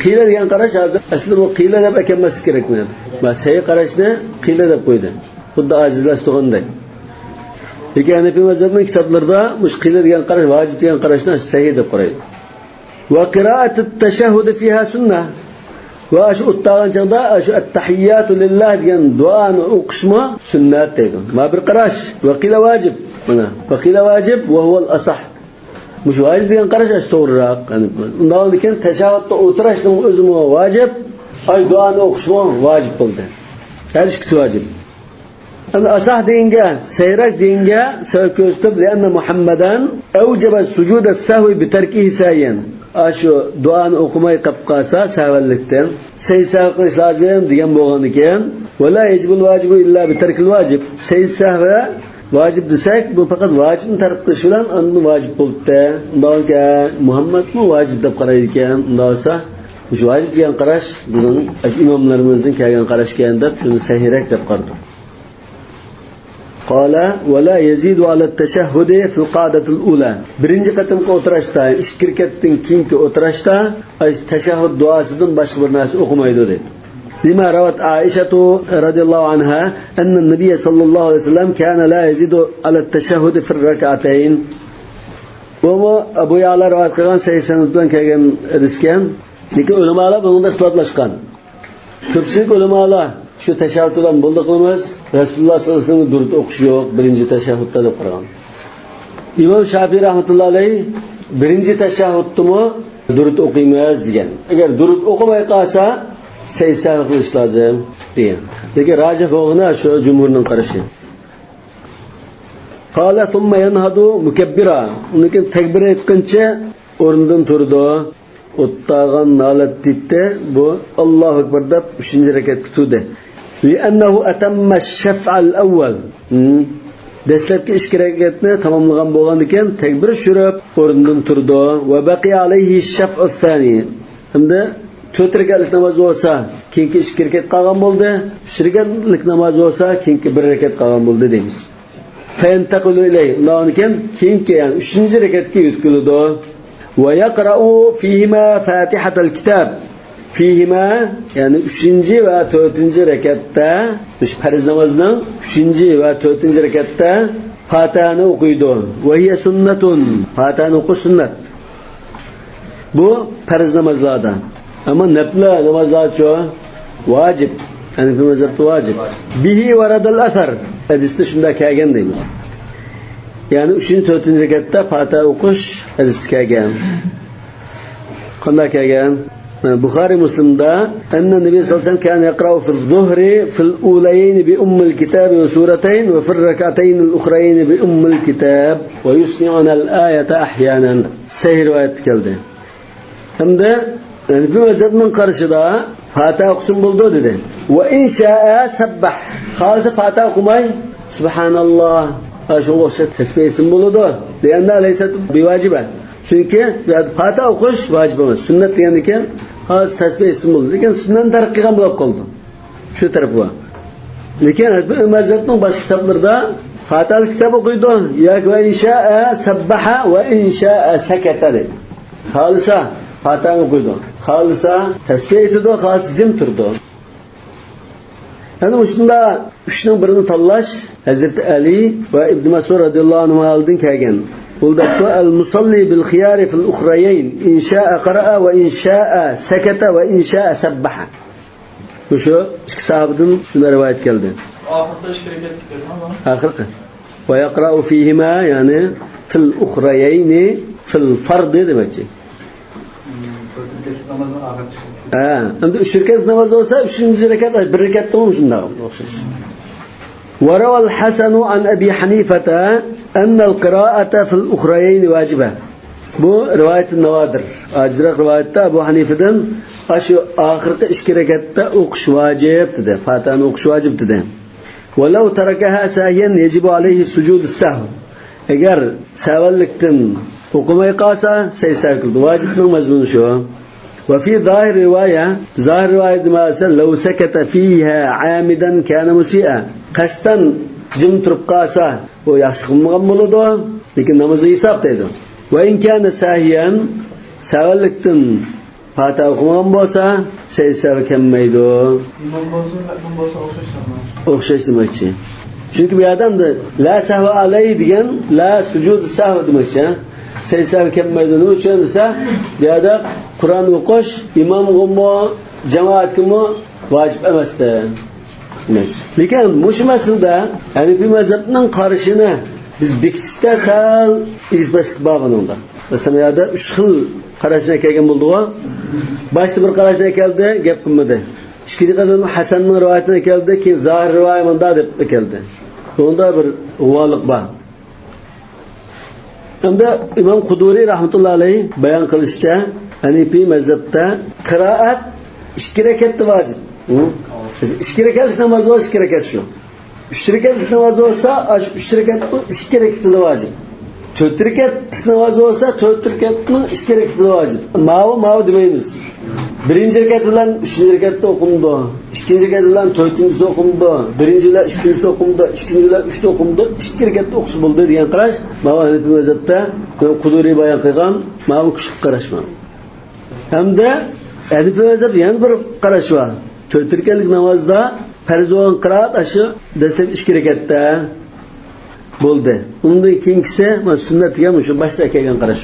قىيلە دېگەن قاراش ھازىر، ئەسلى بۇ قىيلە دەپ ئەكەلمەسلىك كېرەك بۇنى. مەن سەھىھ قاراشنى قىيلە دەپ قويدى. خۇددى ئاجىزلاشتۇرغاندەك. لېكىن ھەنىفىي مەزھەپنىڭ كىتابلىرىدا مۇشۇ قىيلە دېگەن قاراش، ۋاجىپ دېگەن قاراشنى سەھىھ دەپ قارايدۇ. وقراءة التشهد فيها سنة. ۋە شۇ ئۇتتاغان چاغدا شۇ ئەتتەھىيياتۇ لىللاھ دېگەن دۇئانى ئوقۇشمۇ سۈننەت دەيدۇ. مانا بىر قاراش. ۋە قىلە ۋاجىب. مانا. ۋە قىلە ۋاجىب ۋە ھۇۋەل ئەسەھ. مۇشۇ ۋاجىپ دېگەن قاراش ئاشۇ توغرىراق. يەنى ئۇنداق كېيىن تەشەھھۇدتا ئولتۇرۇشنىڭ ئۆزىمۇ ۋاجىپ، ئاي دۇئانى ئوقۇشمۇ ۋاجىپ بولدى. ھەر ئىككىسى ۋاجىپ. ئەمدى ئەسەھ دېگەنگە، سەھىيرەك دېگەنگە سەۋەب كۆرسىتىپ، لىئەننە مۇھەممەدەن ئەۋجەبە سۇجۇدە سەھۋى بىتەركىھى سەھىيەن. ئاشۇ دۇئانى ئوقۇماي قاپ قالسا سەھۋەنلىكتىن، سەھۋ قىلىش لازىم دېگەن بولغاندىكىن، ۋە لا يەجىبۇل ۋاجىبۇ ئىللا بىتەركىل ۋاجىب. سەھۋ ۋاجىپ دېسەك، بۇ پەقەت ۋاجىپنى تەرك قىلىش بىلەن ئاندىن ۋاجىپ بولۇپتۇ. ئۇنداق مۇھەممەدمۇ ۋاجىپ دەپ قارايدىكەن. ئۇنداق بولسا، مۇشۇ ۋاجىپ دېگەن قاراش بىزنىڭ ئىماملىرىمىزدىن كەلگەن قاراش ئىكەن دەپ، شۇنى سەھىيرەك دەپ قارىدۇق. قال، ولا يزيد على التشهد في القعدة الأولى. بىرىنچى قېتىمقى ئولتۇراشتا، ئىككى رەكەتتىن كېيىنكى ئولتۇراشتا، ئاي، تەشەھھۇد دۇئاسىدىن باشقا بىر نەرسە ئوقۇمايدۇ، دەيدۇ. لما روت عائشة رضي الله عنها أن النبي صلى الله عليه وسلم كان لا يزيد على التشهد في الركعتين. بۇمۇ ئەبۇ يەئلا رىۋايەت قىلغان سەھىھ سەنەد بىلەن كەلگەن ھەدىسكەن. لېكىن ئۆلىمالار بۇنىڭدا ئىختىلاپلاشقان. كۆپچىلىك ئۆلىمالار شۇ تەشەھھۇدتىن بولدى قىلىمىز، رەسۇلۇللاھ سەللەللاھۇ ئەلەيھى ۋەسەللەمگە دۇرۇت ئوقۇش يوق بىرىنچى تەشەھھۇدتا دەپ قارىغان. ئىمام شافىئى رەھمەتۇللاھى ئەلەيھى بىرىنچى تەشەھھۇدتىمۇ دۇرۇت ئوقۇيمىز دېگەن. ئەگەر دۇرۇت ئوقۇماي قالسا، سەھىھ سەھۋ قىلىش لازىم دېگەن. لېكىن راجىھ بولغىنى شۇ جۇمھۇرنىڭ قارىشى. قال ثم ينهض مكبرا. ئۇندىن كېيىن تەكبىر ئېيتقىنىچە ئورنىدىن تۇرىدۇ. ئولتۇرغان ھالەتتە بۇ ئاللاھۇ ئەكبەر دەپ ئۈچىنچى رەكەتكە تۇردى. لأنه أتم الشفع الأول. ھىم. دەسلەپكى ئىككى رەكەتنى تاماملىغان بولغاندىكىن تەكبىر چۈشۈرۈپ ئورنىدىن تۇرىدۇ. وبقي عليه الشفع الثاني. ئەمدى تۆت رەكەتلىك ناماز بولسا، كېيىنكى ئىككى رەكەت قالغان بولدى. ئۈچ رەكەتلىك ناماز بولسا، كېيىنكى بىر رەكەت قالغان بولدى دەيمىز. فينتقل إليه. ئۇنداق كېيىن كېيىنكى، يەنى ئۈچىنچى رەكەتكە يۆتكىلىدۇ. ويقرأ فيهما فاتحة الكتاب. فيهما، يەنى ئۈچىنچى ۋە تۆتىنچى رەكەتتە، مۇشۇ پەرز نامازنىڭ ئۈچىنچى ۋە تۆتىنچى رەكەتتە پاتىھەنى ئوقۇيدۇ. وهي سنة. پاتىھەنى ئوقۇش سۈننەت. بۇ پەرز نامازلاردا. ئەمما نەپلە نامازلارچۇ؟ ۋاجىپ. ھەنىفىي مەزھەپتە ۋاجىپ. به ورد الأثر. ھەدىستە شۇنداق كەلگەن دەيمىز. يەنى ئۈچىنچى، تۆتىنچى رەكەتتە پاتىھە ئوقۇش ھەدىستە كەلگەن. قانداق كەلگەن؟ بۇخارىي مۇسلىمدا، أن النبي صلى الله عليه وسلم كان يقرأ في الظهر في الأوليين بأم الكتاب وسورتين وفي الركعتين الأخريين بأم الكتاب ويسمعنا الآية أحيانا. سەھىھ رىۋايەتتە كەلدى. ھەمدە ھەنىفىي مەزھەپنىڭ قارىشىدا پاتىھە ئوقۇسىمۇ بولىدۇ دېدى. وإن شاء سبح. خالىسا پاتىھە ئوقۇماي، سۇبھاناللاھ، شۇنىڭغا ئوخشاش تەسبىھ ئېيتسىمۇ بولىدۇ. لأنها ليست بواجبة. چۈنكى بۇ يەردە پاتىھە ئوقۇش ۋاجىپ ئەمەس. سۈننەت دېگەندىكىن، خالىسا تەسبىھ ئېيتسىمۇ بولىدۇ. لېكىن سۈننەتنى تەرك قىلغان بولۇپ قالىدۇ. شۇ تەرىپى بار. لېكىن مەزھەپنىڭ باشقا كىتابلىرىدا فاتىھەلىك كىتاب ئوقۇيدۇ. ياكى وإن شاء سبح وإن شاء سكت دەيدۇ. خالىسا پاتىھەنى ئوقۇيدۇ. خالىسا تەسبىھ ئېيتىدۇ، خالىسا جىم تۇرىدۇ. يەنى مۇشۇنداق ئۈچنىڭ بىرىنى تاللاش ھەزرىتى ئەلى ۋە ئىبن مەسئۇد رەزىياللاھۇ ئەنھۇمدىن كەلگەن. ئۇ دەپتۇ، المصلي بالخيار في الأخريين إن شاء قرأ وإن شاء سكت وإن شاء سبح. مۇشۇ ئىككى ساھابىدىن شۇنداق رىۋايەت كەلدى. ئاخىرقى ئىككى رەكەتتىكى نېمە؟ ئاخىرقى. ويقرأ فيهما، يەنى في الأخريين في الفرض دېمەكچى. ھە، ئەمدى ئۈچ رەكەت ناماز بولسا، ئۈچىنچى رەكەت، بىر رەكەتتىمۇ شۇنداق ئوخشاش. وروى الحسن عن أبي حنيفة أن القراءة في الأخريين واجبة. بۇ رىۋايەت ناۋادىر. ئاجىزراق رىۋايەتتە ئەبۇ ھەنىفىدىن ئاشۇ ئاخىرقى ئىككى رەكەتتە ئوقۇش ۋاجىپ دېدى. پاتىھەنى ئوقۇش ۋاجىپ دېدى. ولو تركها ساهيا يجب عليه سجود السهو. ئەگەر سەھۋەنلىكتىن ئوقۇماي قالسا، سەھۋ قىلىدۇ. ۋاجىپنىڭ مەزمۇنى شۇ. وفي ظاهر رواية، زاھىر رىۋايەتتە نېمە دېسە، لو سكت فيها عامدا كان مسيئا. قەستەن جىم تۇرۇپ قالسا، ئۇ ياخشى قىلمىغان بولىدۇ، لېكىن نامىزى ھېساب دەيدۇ. وإن كان ساهيا، سەھۋەنلىكتىن پاتىھە ئوقۇمىغان بولسا، سەھۋ كەلمەيدۇ. ئىمام بولسۇن، مەئمۇم بولسۇن، ئوخشاش دېمەكچى. ئوخشاش دېمەكچى. چۈنكى بۇ يەردە ئەمدى لا سەھۋ ئەلەيھ دېگەن، لا سۇجۇد سەھۋ دېمەكچى. سەجدىسى كەلمەيدۇ. نېمە ئۈچۈن دېسە، بۇ يەردە قۇرئان ئوقۇش ئىمامغىمۇ، جامائەتكىمۇ ۋاجىپ ئەمەستە. لېكىن مۇشۇ مەسىلىدە ھەنىپىي مەزھەپنىڭ قارىشىنى بىز بېكىتىشتە سەل ئېگىز-پەسلىك بار بۇنىڭدا. مەسىلەن، بۇ يەردە ئۈچ خىل قاراشنى ئەكەلگەن بولدىغۇ. باشتا بىر قاراشنى ئەكەلدى، گەپ قىلمىدى. ئىككىنچى قېتىم ھەسەننىڭ رىۋايىتىنى ئەكەلدى، كېيىن زاھىر رىۋايە مۇنداق دەپ ئەكەلدى. بۇنىڭدا بىر غۇۋالىق بار. ئەمدى ئىمام قۇدۇرى رەھمەتۇللا ئەلەيھ بايان قىلىشىچە، ھەنىپىي مەزھەپتە قىرائەت ئىككى رەكەتتە ۋاجىپ. ئىككى رەكەتلىك ناماز بولسا ئىككى رەكەت شۇ. ئۈچ رەكەتلىك ناماز بولسا، ئاشۇ ئۈچ رەكەتنىڭ ئىككى رەكىتىدە ۋاجىپ. تۆت رەكەتلىك ناماز بولسا، تۆت رەكەتنىڭ ئىككى رەكىتىدە ۋاجىپ. ماۋۇ، ماۋۇ دېمەيمىز. بىرىنچى رەكەت بىلەن ئۈچىنچى رەكەتتە ئوقۇمدۇ، ئىككىنچى رەكەت بىلەن تۆتىنچىسى ئوقۇمدۇ، بىرىنچى بىلەن ئىككىنچىسى ئوقۇمدۇ، ئىككىنچى بىلەن ئۈچتە ئوقۇمدۇ، ئىككى رەكەتتە ئوقۇسا بولدى دېگەن قاراش، ماۋۇ ھەنىپىي مەزھەپتە، ئىمام قۇدۇرى بايان قىلغان ماۋۇ كۈچلۈك قاراش ماۋۇ. ھەمدە ھەنىپىي مەزھەپ يەنە بىر قاراش بار. تۆت رەكەتلىك نامازدا پەرز بولغان قىرائەت ئاشۇ دەسلەپكى ئىككى رەكەتتە بولدى. ئۇنىڭدىن كېيىنكىسى، مانا، سۈننەت دېگەن مۇشۇ باشتا ئەكەلگەن قاراش.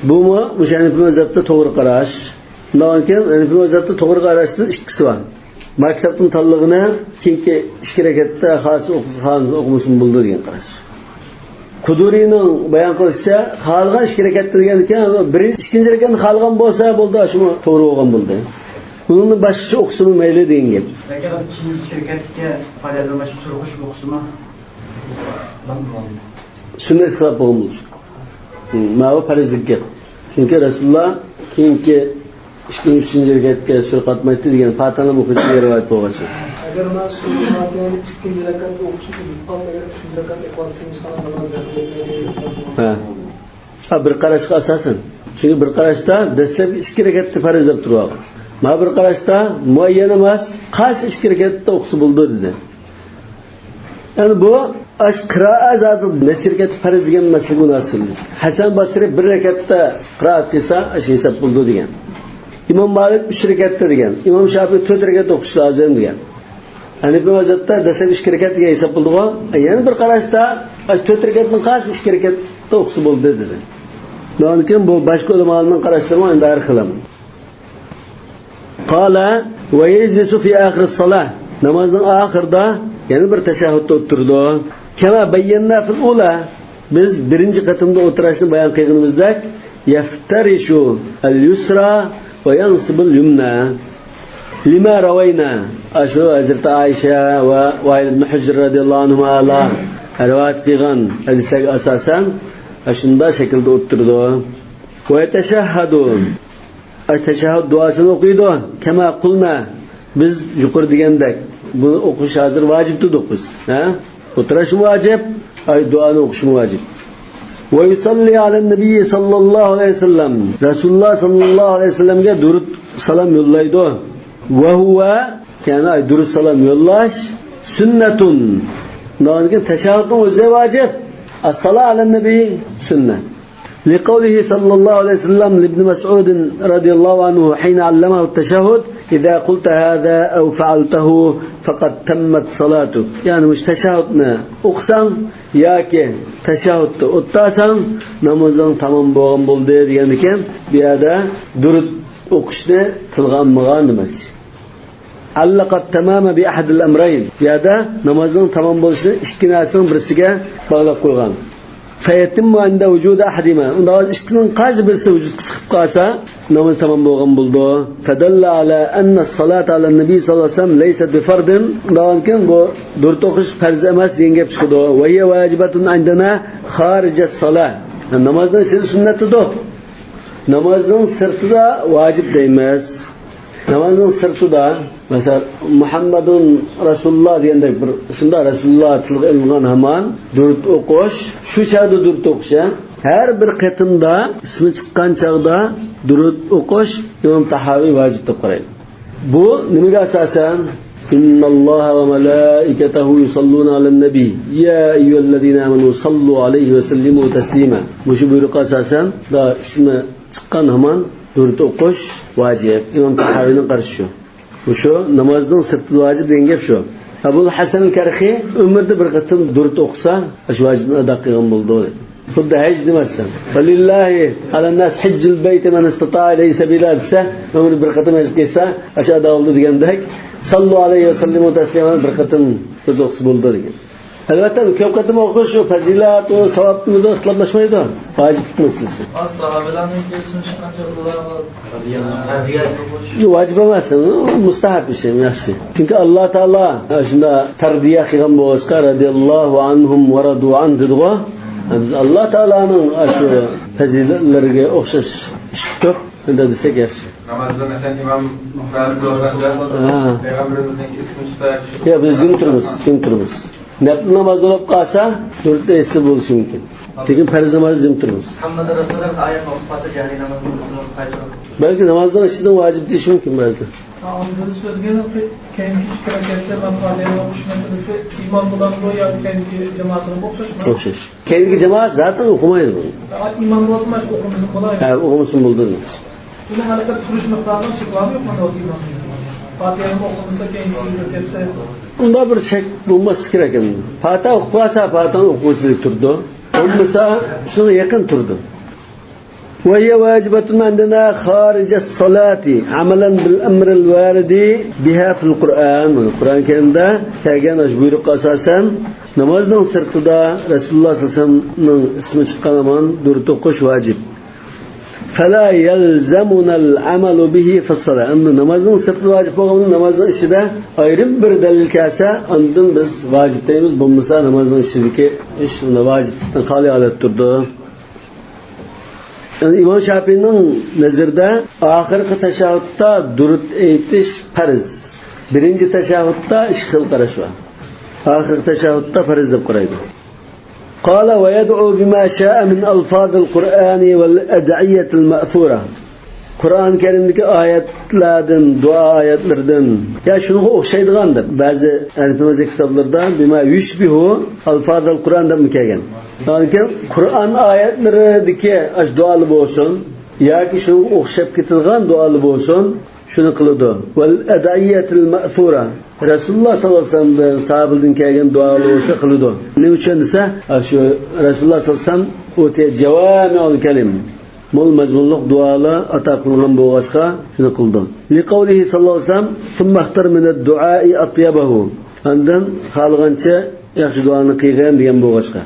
بۇمۇ مۇشۇ ھەنىپىي مەزھەپتە توغرا قاراش. ئۇنداقكەن، ھەنىپىي مەزھەپتە توغرا قاراشتىن ئىككىسى بار. مانا كىتابتىن تاللىغىنى، كېيىنكى ئىككى رەكەتتە خالىسا ئوقۇسا، خالىمىسا ئوقۇمىسىمۇ بولىدۇ دېگەن قاراش. قۇدۇرىنىڭ بايان قىلىشىچە، خالىغان ئىككى رەكەتتە دېگەندىكىن، بىرىنچى، ئىككىنچى رەكەتنى خالىغان بولسا بولدى، شۇمۇ توغرا بولغان بولدى. ئۇنىڭدىن باشقىچە ئوقۇسىمۇ مەيلى دېگەن گەپ. لېكىن ئىككىنچى رەكەتكە پەرزدىن باشقا تۇرغۇچ ئوقۇسىمۇ؟ سۈننەتكە خىلاپ بولغان بولسا. ماۋۇ پەرزلىك گەپ. چۈنكى رەسۇلۇللا كېيىنكى ئىككىنچى، ئۈچىنچى رەكەتكە سۈرە قاتمايتتى دېگەن پاتىھەنى ئوقۇيتتى دېگەن رىۋايەت بولغاچقا. ئەگەر مانا سۈرە پاتىھەنى ئىككىنچى رەكەتتە ئوقۇشنى ئۇنتۇپ قالسا، ئەگەر ئۈچىنچى رەكەتتە ئوقۇۋالسا، ناماز بەربەيدۇ. ھە. ھا، بىر قاراشقا ئاساسەن. چۈنكى بىر قاراشتا دەسلەپكى ئىككى رەكەتتە پەرز دەپ تۇرۇۋالغان. مانا بىر قاراشتا مۇئەييەن ئەمەس، قايسى ئىككى رەكەتتە ئوقۇسا بولىدۇ دېدى. يەنى بۇ ئاش قىرائە زادى نەچچە رەكەتتە پەرز دېگەن مەسىلىگە مۇناسىۋەتلىك. ھەسەن باسرى بىر رەكەتتە قىرائەت قىلسا، ئاش ھېساب بولىدۇ دېگەن. ئىمام مالىك ئۈچ رەكەتتە دېگەن. ئىمام شاپىي تۆت رەكەت ئوقۇش لازىم دېگەن. ھەنىپىي مەزھەپتە دەسلەپ ئىككى رەكەت دېگەن ھېساب بولىدىغۇ. يەنە بىر قاراشتا، ئاش تۆت رەكەتنىڭ قايسى ئىككى رەكەتتە ئوقۇسا بولدى دېدى. ئۇنىڭدىن كېيىن بۇ باشقا ئۆلىمالارنىڭ قاراشلىرىمۇ ئەمدى ھەر خىل. قال ويجلس في آخر الصلاة. نامازنىڭ ئاخىرىدا يەنە بىر تەشەھھۇدتا ئولتۇرىدۇ. كما بينا في الأولى. بىز بىرىنچى قېتىمدا ئولتۇرۇشنى بايان قىلغىنىمىزدەك، يفترش اليسرى وينصب اليمنى. لما روينا. ئاشۇ ھەزرىتى ئائىشە ۋە ۋائىل ئىبن ھۇجر رەزىياللاھۇ ئەنھۇمالار رىۋايەت قىلغان ھەدىسلەرگە ئاساسەن، ئاشۇنداق شەكىلدە ئولتۇرىدۇ. ويتشهد. ئاي، تەشەھھۇد دۇئاسىنى ئوقۇيدۇ. كما قلنا، بىز يۇقىرى دېگەندەك، بۇنى ئوقۇش ھازىر ۋاجىپ دېدۇق بىز. ھە؟ ئولتۇرۇشمۇ ۋاجىپ، ئاي، دۇئانى ئوقۇشمۇ ۋاجىپ. ويصلي على النبي صلى الله عليه وسلم. رەسۇلۇللا ساللاللاھۇ ئەلەيھى ۋەسەللەمگە دۇرۇت سالام يوللايدۇ. وهو، يەنى، ئاي، دۇرۇت سالام يوللاش سۈننەتۇن. ئۇنىڭدىن كېيىن تەشەھھۇدنىڭ ئۆزى ۋاجىپ. الصلاة على النبي سۈننە. لقوله صلى الله عليه وسلم لابن مسعود رضي الله عنه حين علمه التشهد: إذا قلت هذا أو فعلته فقد تمت صلاتك. يەنى مۇشۇ تەشەھھۇدنى ئوقۇساڭ ياكى تەشەھھۇدتا ئولتۇرساڭ، نامىزىڭ تامام بولغان بولدى دېگەندىكىن، بۇ يەردە دۇرۇت ئوقۇشنى تىلغا ئالمىغان دېمەكچى. علق التمام بأحد الأمرين. بۇ يەردە نامازنىڭ تامام بولۇشىنى ئىككى نەرسىنىڭ بىرسىگە باغلاپ قويغان. فيتم عند وجود أحدهما. ئۇنداق ئىككىنىڭ قايسى بىرسى ۋۇجۇدقا چىقىپ قالسا، ناماز تامام بولغان بولىدۇ. فدل على أن الصلاة على النبي صلى الله عليه وسلم ليست بفرض. ئۇنداقكەن بۇ دۇرۇت ئوقۇش پەرز ئەمەس دېگەن گەپ چىقىدۇ. وهي واجبة عندنا خارج الصلاة. نامازنىڭ ئىچىدە سۈننەت دېدۇق. نامازنىڭ سىرتىدا ۋاجىپ دەيمىز. نامازنىڭ سىرتىدا، مەسىلەن، مۇھەممەدۇن رەسۇلۇللا دېگەندەك بىر شۇنداق رەسۇلۇللا تىلغا ئېلىنغان ھامان دۇرۇت ئوقۇش، شۇ چاغدا دۇرۇت ئوقۇش، ھە؟ ھەر بىر قېتىمدا ئىسمى چىققان چاغدا دۇرۇت ئوقۇش ئىمام تاھاۋى ۋاجىپ دەپ قارايدۇ. بۇ نېمىگە ئاساسەن؟ إن الله وملائكته يصلون على النبي يا أيها الذين آمنوا صلوا عليه وسلموا تسليما. مۇشۇ بۇيرۇققا ئاساسەن، دا ئىسمى چىققان ھامان دۇرۇت ئوقۇش ۋاجىپ. ئىمام تاھاۋىنىڭ قارىشى شۇ. مۇشۇ نامازنىڭ سىرتىدا ۋاجىپ دېگەن گەپ شۇ. ئەبۇل ھەسەن كەرخى ئۆمرىدە بىر قېتىم دۇرۇت ئوقۇسا، شۇ ۋاجىپنى ئادا قىلغان بولىدۇ. خۇددى ھەج دېمەسسەن. ولله على الناس حج البيت من استطاع إليه سبيلا دېسە، ئۆمرى بىر قېتىم ھەج قىلسا، ئاشۇ ئادا بولدى دېگەندەك، صلوا عليه وسلموا تسليما بىر قېتىم بىر ئوقۇسا بولىدۇ دېگەن. ئەلۋەتتە، كۆپ قېتىم ئوقۇش ئۇ پەزىلەت، ئۇ ساۋابمىدۇ ئىختىلاپلاشمايدۇ. ۋاجىپلىق مەسىلىسى. ئاز ساھابىلەرنىڭ ئىسمى چىققانچە بۇلار ۋاجىپ ئەمەس، ئۇ مۇستەھەب ئىش، ياخشى. چۈنكى ئاللا تائالا شۇنداق تەربىيە قىلغان بولغاچقا، رەزىيەللاھۇ ئەنھۇم ۋە رەزۇ ئەنھ دېدىغۇ. بىز ئاللا تائالانىڭ شۇ پەزىلەتلىرىگە ئوخشاش ئىش قىلدۇق، شۇنداق دېسەك ياخشى. نامازدىن ئەسەن ئىمام رازى بولغاندا ھا. پەيغەمبىرىمىزنىڭ ئىسمى چىقسا ياخشى. ياق، بىز جىم تۇرىمىز، جىم تۇرىمىز. نەپلى ناماز بولۇپ قالسا، دۇرۇت ئېيتسا بولۇشى مۇمكىن. لېكىن پەرز نامازدا جىم تۇرىمىز. مۇھەممەد رەسۇلۇللاھ ئايەت ئوقۇپ قالسا، جەھرىي نامازنى بىر سۈرە قايتۇرۇپ. بەلكى نامازنىڭ ئىچىدىن ۋاجىپ دېيىشى مۇمكىن بەزىدە. ئاندىن سۆزگە كەينىدىكى ئىككى رەكەتتە مەن پاتىھە ئوقۇش مەسىلىسى ئىمام بىلەنمۇ ياكى كەينىدىكى جامائەت بىلەنمۇ ئوخشاشمۇ؟ ئوخشاش. كەينىدىكى جامائەت زاتەن ئوقۇمايدۇ بۇنى. ئا، ئىمام بولسا مانا شۇ ئوقۇمىسا بولايدۇ. ھە، ئوقۇمىسا بولىدۇ. بۇنى ھەرىكەت تۇرۇش مىقدارىنىڭ چېكلىمى يوقمۇ ئىمام؟ پاتىھەنى ئوقۇمىسا كەينىسىگە ئۆتۈپ كەتسە. ئۇنداق بىر چەك بولماسلىقى كېرەك ئەمدى. پاتىھە ئوقۇپ قالسا، پاتىھەنى ئوقۇغۇچىلىك تۇرىدۇ. بولمىسا، شۇنىڭغا يېقىن تۇرىدۇ. وهي واجبة عندنا خارج الصلاة عملا بالأمر الوارد بها في القرآن. قۇرئان كەرىمدە كەلگەن ئاشۇ بۇيرۇققا ئاساسەن، نامازنىڭ سىرتىدا رەسۇلۇللاھ سەللەللاھۇ ئەلەيھى ۋەسەللەمنىڭ ئىسمى چىققان ھامان دۇرۇت ئوقۇش ۋاجىپ. فلا يلزمنا العمل به في الصلاة. ئەمدى نامازنىڭ سىرتىدا ۋاجىپ بولغان، نامازنىڭ ئىچىدە ئايرىم بىر دەلىل كەلسە، ئاندىن بىز ۋاجىپ دەيمىز، بولمىسا نامازنىڭ ئىچىدىكى ئىش ئۇندا ۋاجىپلىقتىن خالىي ھالەتتە تۇرىدۇ. يەنى ئىمام شاپىئىنىڭ نەزىرىدە ئاخىرقى تەشەھھۇدتا دۇرۇت ئېيتىش پەرز. بىرىنچى تەشەھھۇدتا ئىككى خىل قاراش بار. ئاخىرقى تەشەھھۇدتا پەرز دەپ قارايدۇ. قال ويدعو بما شاء من ألفاظ القرآن والأدعية المأثورة. قۇرئان كەرىمدىكى ئايەتلەردىن، دۇئا ئايەتلىرىدىن، يا شۇنىڭغا ئوخشايدىغان دەپ، بەزى ھەنىفىي مەزھەپ كىتابلىرىدا بما يشبه ألفاظ القرآن دەپمۇ كەلگەن. لېكىن قۇرئان ئايەتلىرىدىكى ئاشۇ دۇئالار بولسۇن، ياكى شۇنىڭغا ئوخشاپ كېتىدىغان دۇئالار بولسۇن، شۇنى قىلىدۇ. والأدعية المأثورة. رەسۇلۇللاھ سەللەللاھۇ ئەلەيھى ۋەسەللەمدىن، ساھابىدىن كەلگەن دۇئالار بولسا قىلىدۇ. نېمە ئۈچۈن دېسە، شۇ رەسۇلۇللاھ سەللەللاھۇ ئەلەيھى ۋەسەللەم ئۇتىيە جاۋامىئۇل كەلىم. مول مەزمۇنلۇق دۇئالار ئاتا قىلغان بولغاچقا شۇنى قىلىدۇ. لقوله صلى الله عليه وسلم، ثم اختر من الدعاء أطيبه. ئاندىن خالىغانچە ياخشى دۇئانى قىلغىن دېگەن بولغاچقا.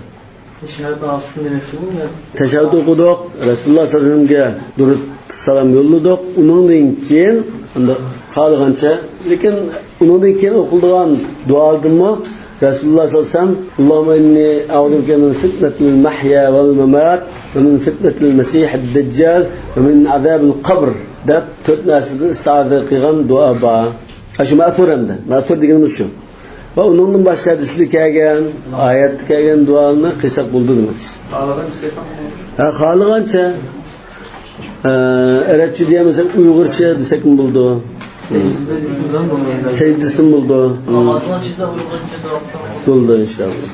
تەشەھھۇد ئالدىسىدا دېمەكچىمۇ؟ تەشەھھۇد ئوقۇدۇق، رەسۇلۇللاھ سەللەللاھۇ ئەلەيھى ۋەسەللەمگە دۇرۇت سالام يوللىدۇق. ئۇنىڭدىن كېيىن ئەمدى خالىغانچە، لېكىن ئۇنىڭدىن كېيىن ئوقۇلىدىغان دۇئادىنمۇ رەسۇلۇللاھ سەللەللاھۇ ئەلەيھى ۋەسەللەم، اللهم إني أعوذ بك من فتنة المحيا والممات ومن فتنة المسيح الدجال ومن عذاب القبر دەپ تۆت نەرسىدىن ئىستىئازە قىلغان دۇئا بار. ئاشۇ مەسۇر ئەمدى. مەسۇر دېگىنىمىز شۇ. ۋە ئۇنىڭدىن باشقا ھەدىستە كەلگەن، ئايەتتە كەلگەن دۇئانى قىلساق بولىدۇ دېمەكچى. ھە، خالىغانچە. ئە، ئەرەبچە دېيەلمىسەك، ئۇيغۇرچە دېسەكمۇ بولىدۇ. سەجدە دېسىمۇ بولىدۇ. نامازنىڭ ئىچىدە ئۇيغۇرچە دۇئا قىلساق بولىدۇ. بولىدۇ، ئىنشائاللا.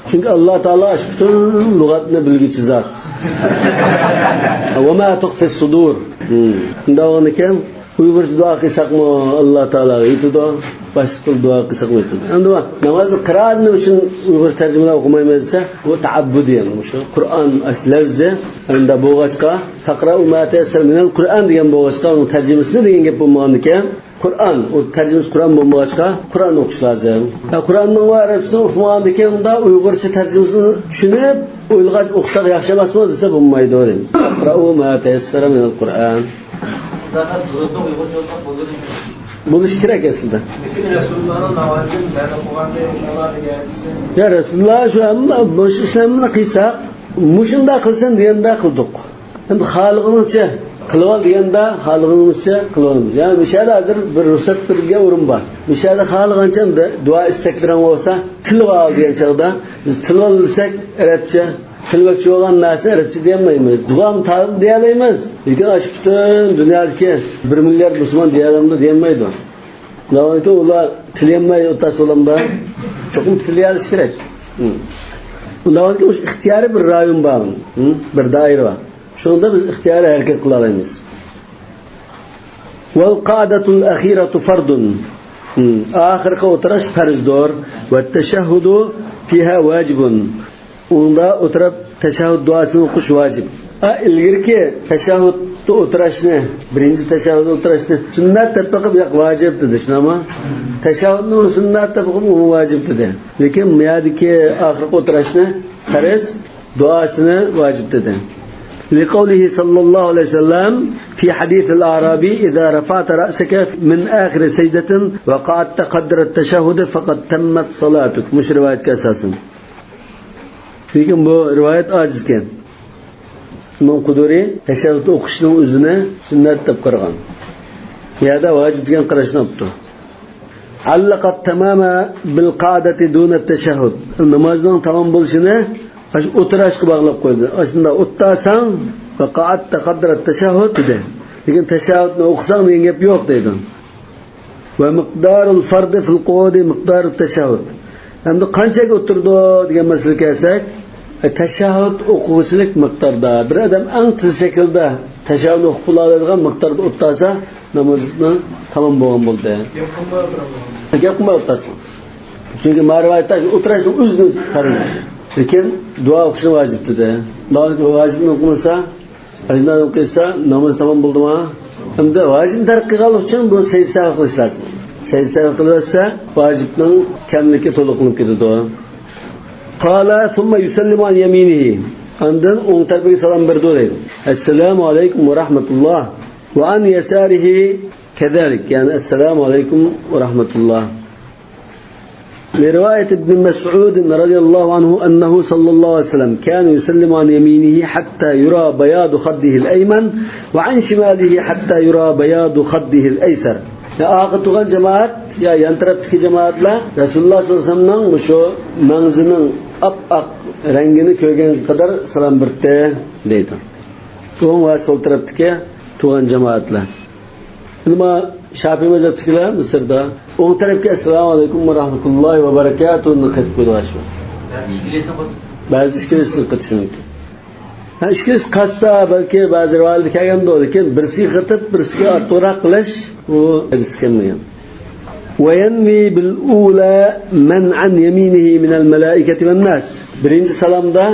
چۈنكى ئاللا تائالا شۇ پۈتۈن لۇغەتنى بىلگۈچى زات. وما تخفي الصدور. ھىم. شۇنداق بولغاندىكىن، ئۇيغۇرچە دۇئا قىلساقمۇ ئاللا تائالاغا يېتىدۇ، باشقا تىل دۇئا قىلساقمۇ يېتىدۇ. ئەمدى نامازدا قىرائەت نېمە ئۈچۈن ئۇيغۇرچە تەرجىمىلەپ ئوقۇمايمىز دېسە، بۇ تەئەببۇدىي، يەنى مۇشۇ قۇرئان ئاشۇ لەۋزى، ئەمدى بولغاچقا، فاقرأوا ما تيسر من القرآن دېگەن بولغاچقا، ئۇنىڭ تەرجىمىسىنى دېگەن گەپ بولمىغاندىكىن، قۇرئان، ئۇ تەرجىمىسى قۇرئان بولمىغاچقا، قۇرئان ئوقۇش لازىم. ھە، قۇرئاننىڭ ۋە ئەرەبچىسىنى ئوقۇمىغاندىكىن، ئۇندا ئۇيغۇرچە تەرجىمىسىنى چۈشىنىپ، ئويلىغاچ ئوقۇساق ياخشى ئەمەسمۇ دېسە، بولمايدۇ دەيمىز. فاقرأوا ما تيسر من القرآن. ئۇنداقتا دۇرۇتنى ئۇيغۇرچە ئوقۇساق بولىدۇ دەيمىز. بولۇشى كېرەك ئەسلىدە. لېكىن رەسۇلۇللاھنىڭ نامازىدىن مەن ئوقۇغاندەك قىلىڭلار دېگەن ھەدىسى. يا رەسۇلۇللاھ شۇ ھەممە، مۇشۇ ئىشلارنى قىلساق، مۇشۇنداق قىلسۇن دېگەندە قىلدۇق. ئەمدى خالىغىنىڭچە قىلىۋال دېگەندە، خالىغىنىڭچە قىلىۋالىمىز. يەنى مۇشۇ يەردە ھازىر بىر رۇخسەت بېرىلگەن ئورۇن بار. مۇشۇ يەردە خالىغانچە دۇئا ئىستەكلىرىڭ بولسا، تىلىۋال دېگەن چاغدا، بىز تىلىۋال دېسەك ئەرەبچە، تىلىۋەتكۈچى بولغان نەرسىنى ئەرەبچە دېيەلمەيمىز. دۇئا تائام دېيەلەيمىز. لېكىن ئاشۇ پۈتۈن دۇنيادىكى بىر مىليارد مۇسۇلمان دېيەلەمدۇ؟ دېيەلمەيدۇ. ناھايىتى ئۇلار تىلىيەلمەي ئولتۇرسا بولامدا؟ چوقۇم تىلىيەلىشى كېرەك. ھىم. ئۇنداق بولغاندىكىن ئىختىيارىي بىر رايون بار. ھىم؟ بىر دائىرە بار. شۇنىڭدا بىز ئىختىيارىي ھەرىكەت قىلالايمىز. والقعدة الأخيرة فرض. ھىم. ئاخىرقى ئولتۇرۇش پەرزدۇر. والتشهد فيها واجب. ئۇندا ئولتۇرۇپ تەشەھھۇد دۇئاسىنى ئوقۇش ۋاجىپ. ئا، ئىلگىرىكى تەشەھھۇدتا ئولتۇراشنى، بىرىنچى تەشەھھۇدتا ئولتۇراشنى سۈننەت دەپ بېقىپ، ياق، ۋاجىپ دېدى، شۇنداقمۇ؟ تەشەھھۇدنى سۈننەت دەپ بېقىپ، ئۇمۇ ۋاجىپ دېدى. لېكىن بۇ يەردىكى ئاخىرقى ئولتۇراشنى پەرز، دۇئاسىنى ۋاجىپ دېدى. لقوله صلى الله عليه وسلم في حديث الأعرابي: إذا رفعت رأسك من آخر سجدة وقعدت قدر التشهد فقد تمت صلاتك. مۇشۇ رىۋايەتكە ئاساسەن. لېكىن بۇ رىۋايەت ئاجىزكەن. ئىمام قۇدۇرى تەشەھھۇد ئوقۇشنىڭ ئۆزىنى سۈننەت دەپ قارىغان. بۇ يەردە ۋاجىپ دېگەن قاراشنى ئاپتۇ. علق التمام بالقعدة دون التشهد. نامازنىڭ تامام بولۇشىنى ئاشۇ ئولتۇراشقا باغلاپ قويدى. ئاشۇنداق ئولتۇرساڭ، فقعدت قدر التشهد دېدى. لېكىن تەشەھھۇدنى ئوقۇساڭ دېگەن گەپ يوق دەيدۇ. ومقدار الفرض في القعود مقدار التشهد. ئەمدى قانچىلىك ئولتۇرىدۇ دېگەن مەسىلىگە كەلسەك، ئە، تەشەھھۇد ئوقۇغۇچىلىك مىقداردا، بىر ئادەم ئەڭ تېز شەكىلدە تەشەھھۇد ئوقۇپ بولالايدىغان مىقداردا ئولتۇرسا، نامىزى تامام بولغان بولدى. گەپ قىلماي ئولتۇرسا. چۈنكى ما رىۋايەتتە ئولتۇرۇشنىڭ ئۆزىنى پەرز. لېكىن دۇئا ئوقۇشنى ۋاجىپ دېدى. دۇئا ۋاجىپنى ئوقۇمىسا، ئەجنادىن قىلسا، ناماز تامام بولدىما؟ ئەمدى ۋاجىپنى تەرك قىلغانلىق ئۈچۈن بۇ سەجدە سەھۋ قىلىش لازىم. سەجدە سەھۋ قىلىۋەتسە، ۋاجىپنىڭ كەملىكى تولۇق قىلىنىپ كېتىدۇ. قال ثم يسلم عن يمينه. ئاندىن ئوڭ تەرىپىگە سالام بېرىدۇ دەيدۇ. السلام عليكم ورحمة الله. وعن يساره كذلك، يەنى السلام عليكم ورحمة الله. لرواية ابن مسعود رضي الله عنه أنه صلى الله عليه وسلم كان يسلم عن يمينه حتى يرى بياض خده الأيمن وعن شماله حتى يرى بياض خده الأيسر. يا ئارقىدا تۇرغان جامائەت، يا يان تەرەپتىكى جامائەتلەر رەسۇلۇللاھ سەللەللاھۇ ئەلەيھى ۋەسەللەمنىڭ مۇشۇ مەڭزىنىڭ ئاپئاق رەڭگىنى كۆرگەنگە قەدەر سالام بېرىپتۇ دەيدۇ. ئوڭ ۋە سول تەرەپتىكى تۇرغان جامائەتلەر. ئەمما شافىي مەزھەپتىكىلەر مىسىردا ئوڭ تەرەپكە ئەسسالامۇ ئەلەيكۇم ۋە رەھمەتۇللاھى ۋە بەرەكاتۇھۇنى قېتىپ قويىدۇ ئاشۇ. بەزى ئىككىلىسىنى قېتىشى مۇمكىن. ھە، ئىككىلىسى قاتسا، بەلكى بەزى رىۋايەتلەردە كەلگەندۇ، لېكىن بىرسىگە قېتىپ، بىرسىگە ئارتۇقراق قىلىش، بۇ ھەدىستە كەلمىگەن. وينوي بالأولى من عن يمينه من الملائكة والناس. بىرىنچى سالامدا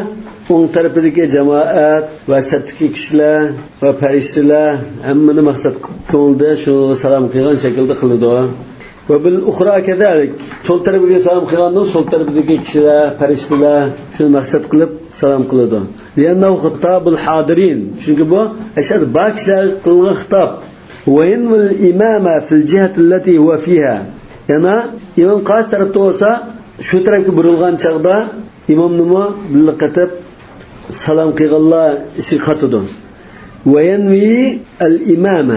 ئوڭ تەرىپىدىكى جامائەت ۋە سەپتىكى كىشىلەر ۋە پەرىشتىلەر ھەممىنى مەقسەت قىلىپ، كۆڭلىدە شۇ سالام قىلغان شەكىلدە قىلىدۇ. وبالأخرى كذلك. سول تەرىپىگە سالام قىلغاندا سول تەرىپىدىكى كىشىلەر، پەرىشتىلەر شۇنى مەقسەت قىلىپ سالام قىلىدۇ. لأنه خطاب الحاضرين. چۈنكى بۇ ئەشەددى بار كىشىلەرگە قىلىنغان خىتاب. وينوي الإمام في الجهة التي هو فيها. يەنە ئىمام قايسى تەرەپتە بولسا، شۇ تەرەپكە بۇرۇلغان چاغدا ئىمامنىمۇ بىللە قېتىپ سالام قىلغانلار ئىچىگە قاتىدۇ. وينوي الإمام،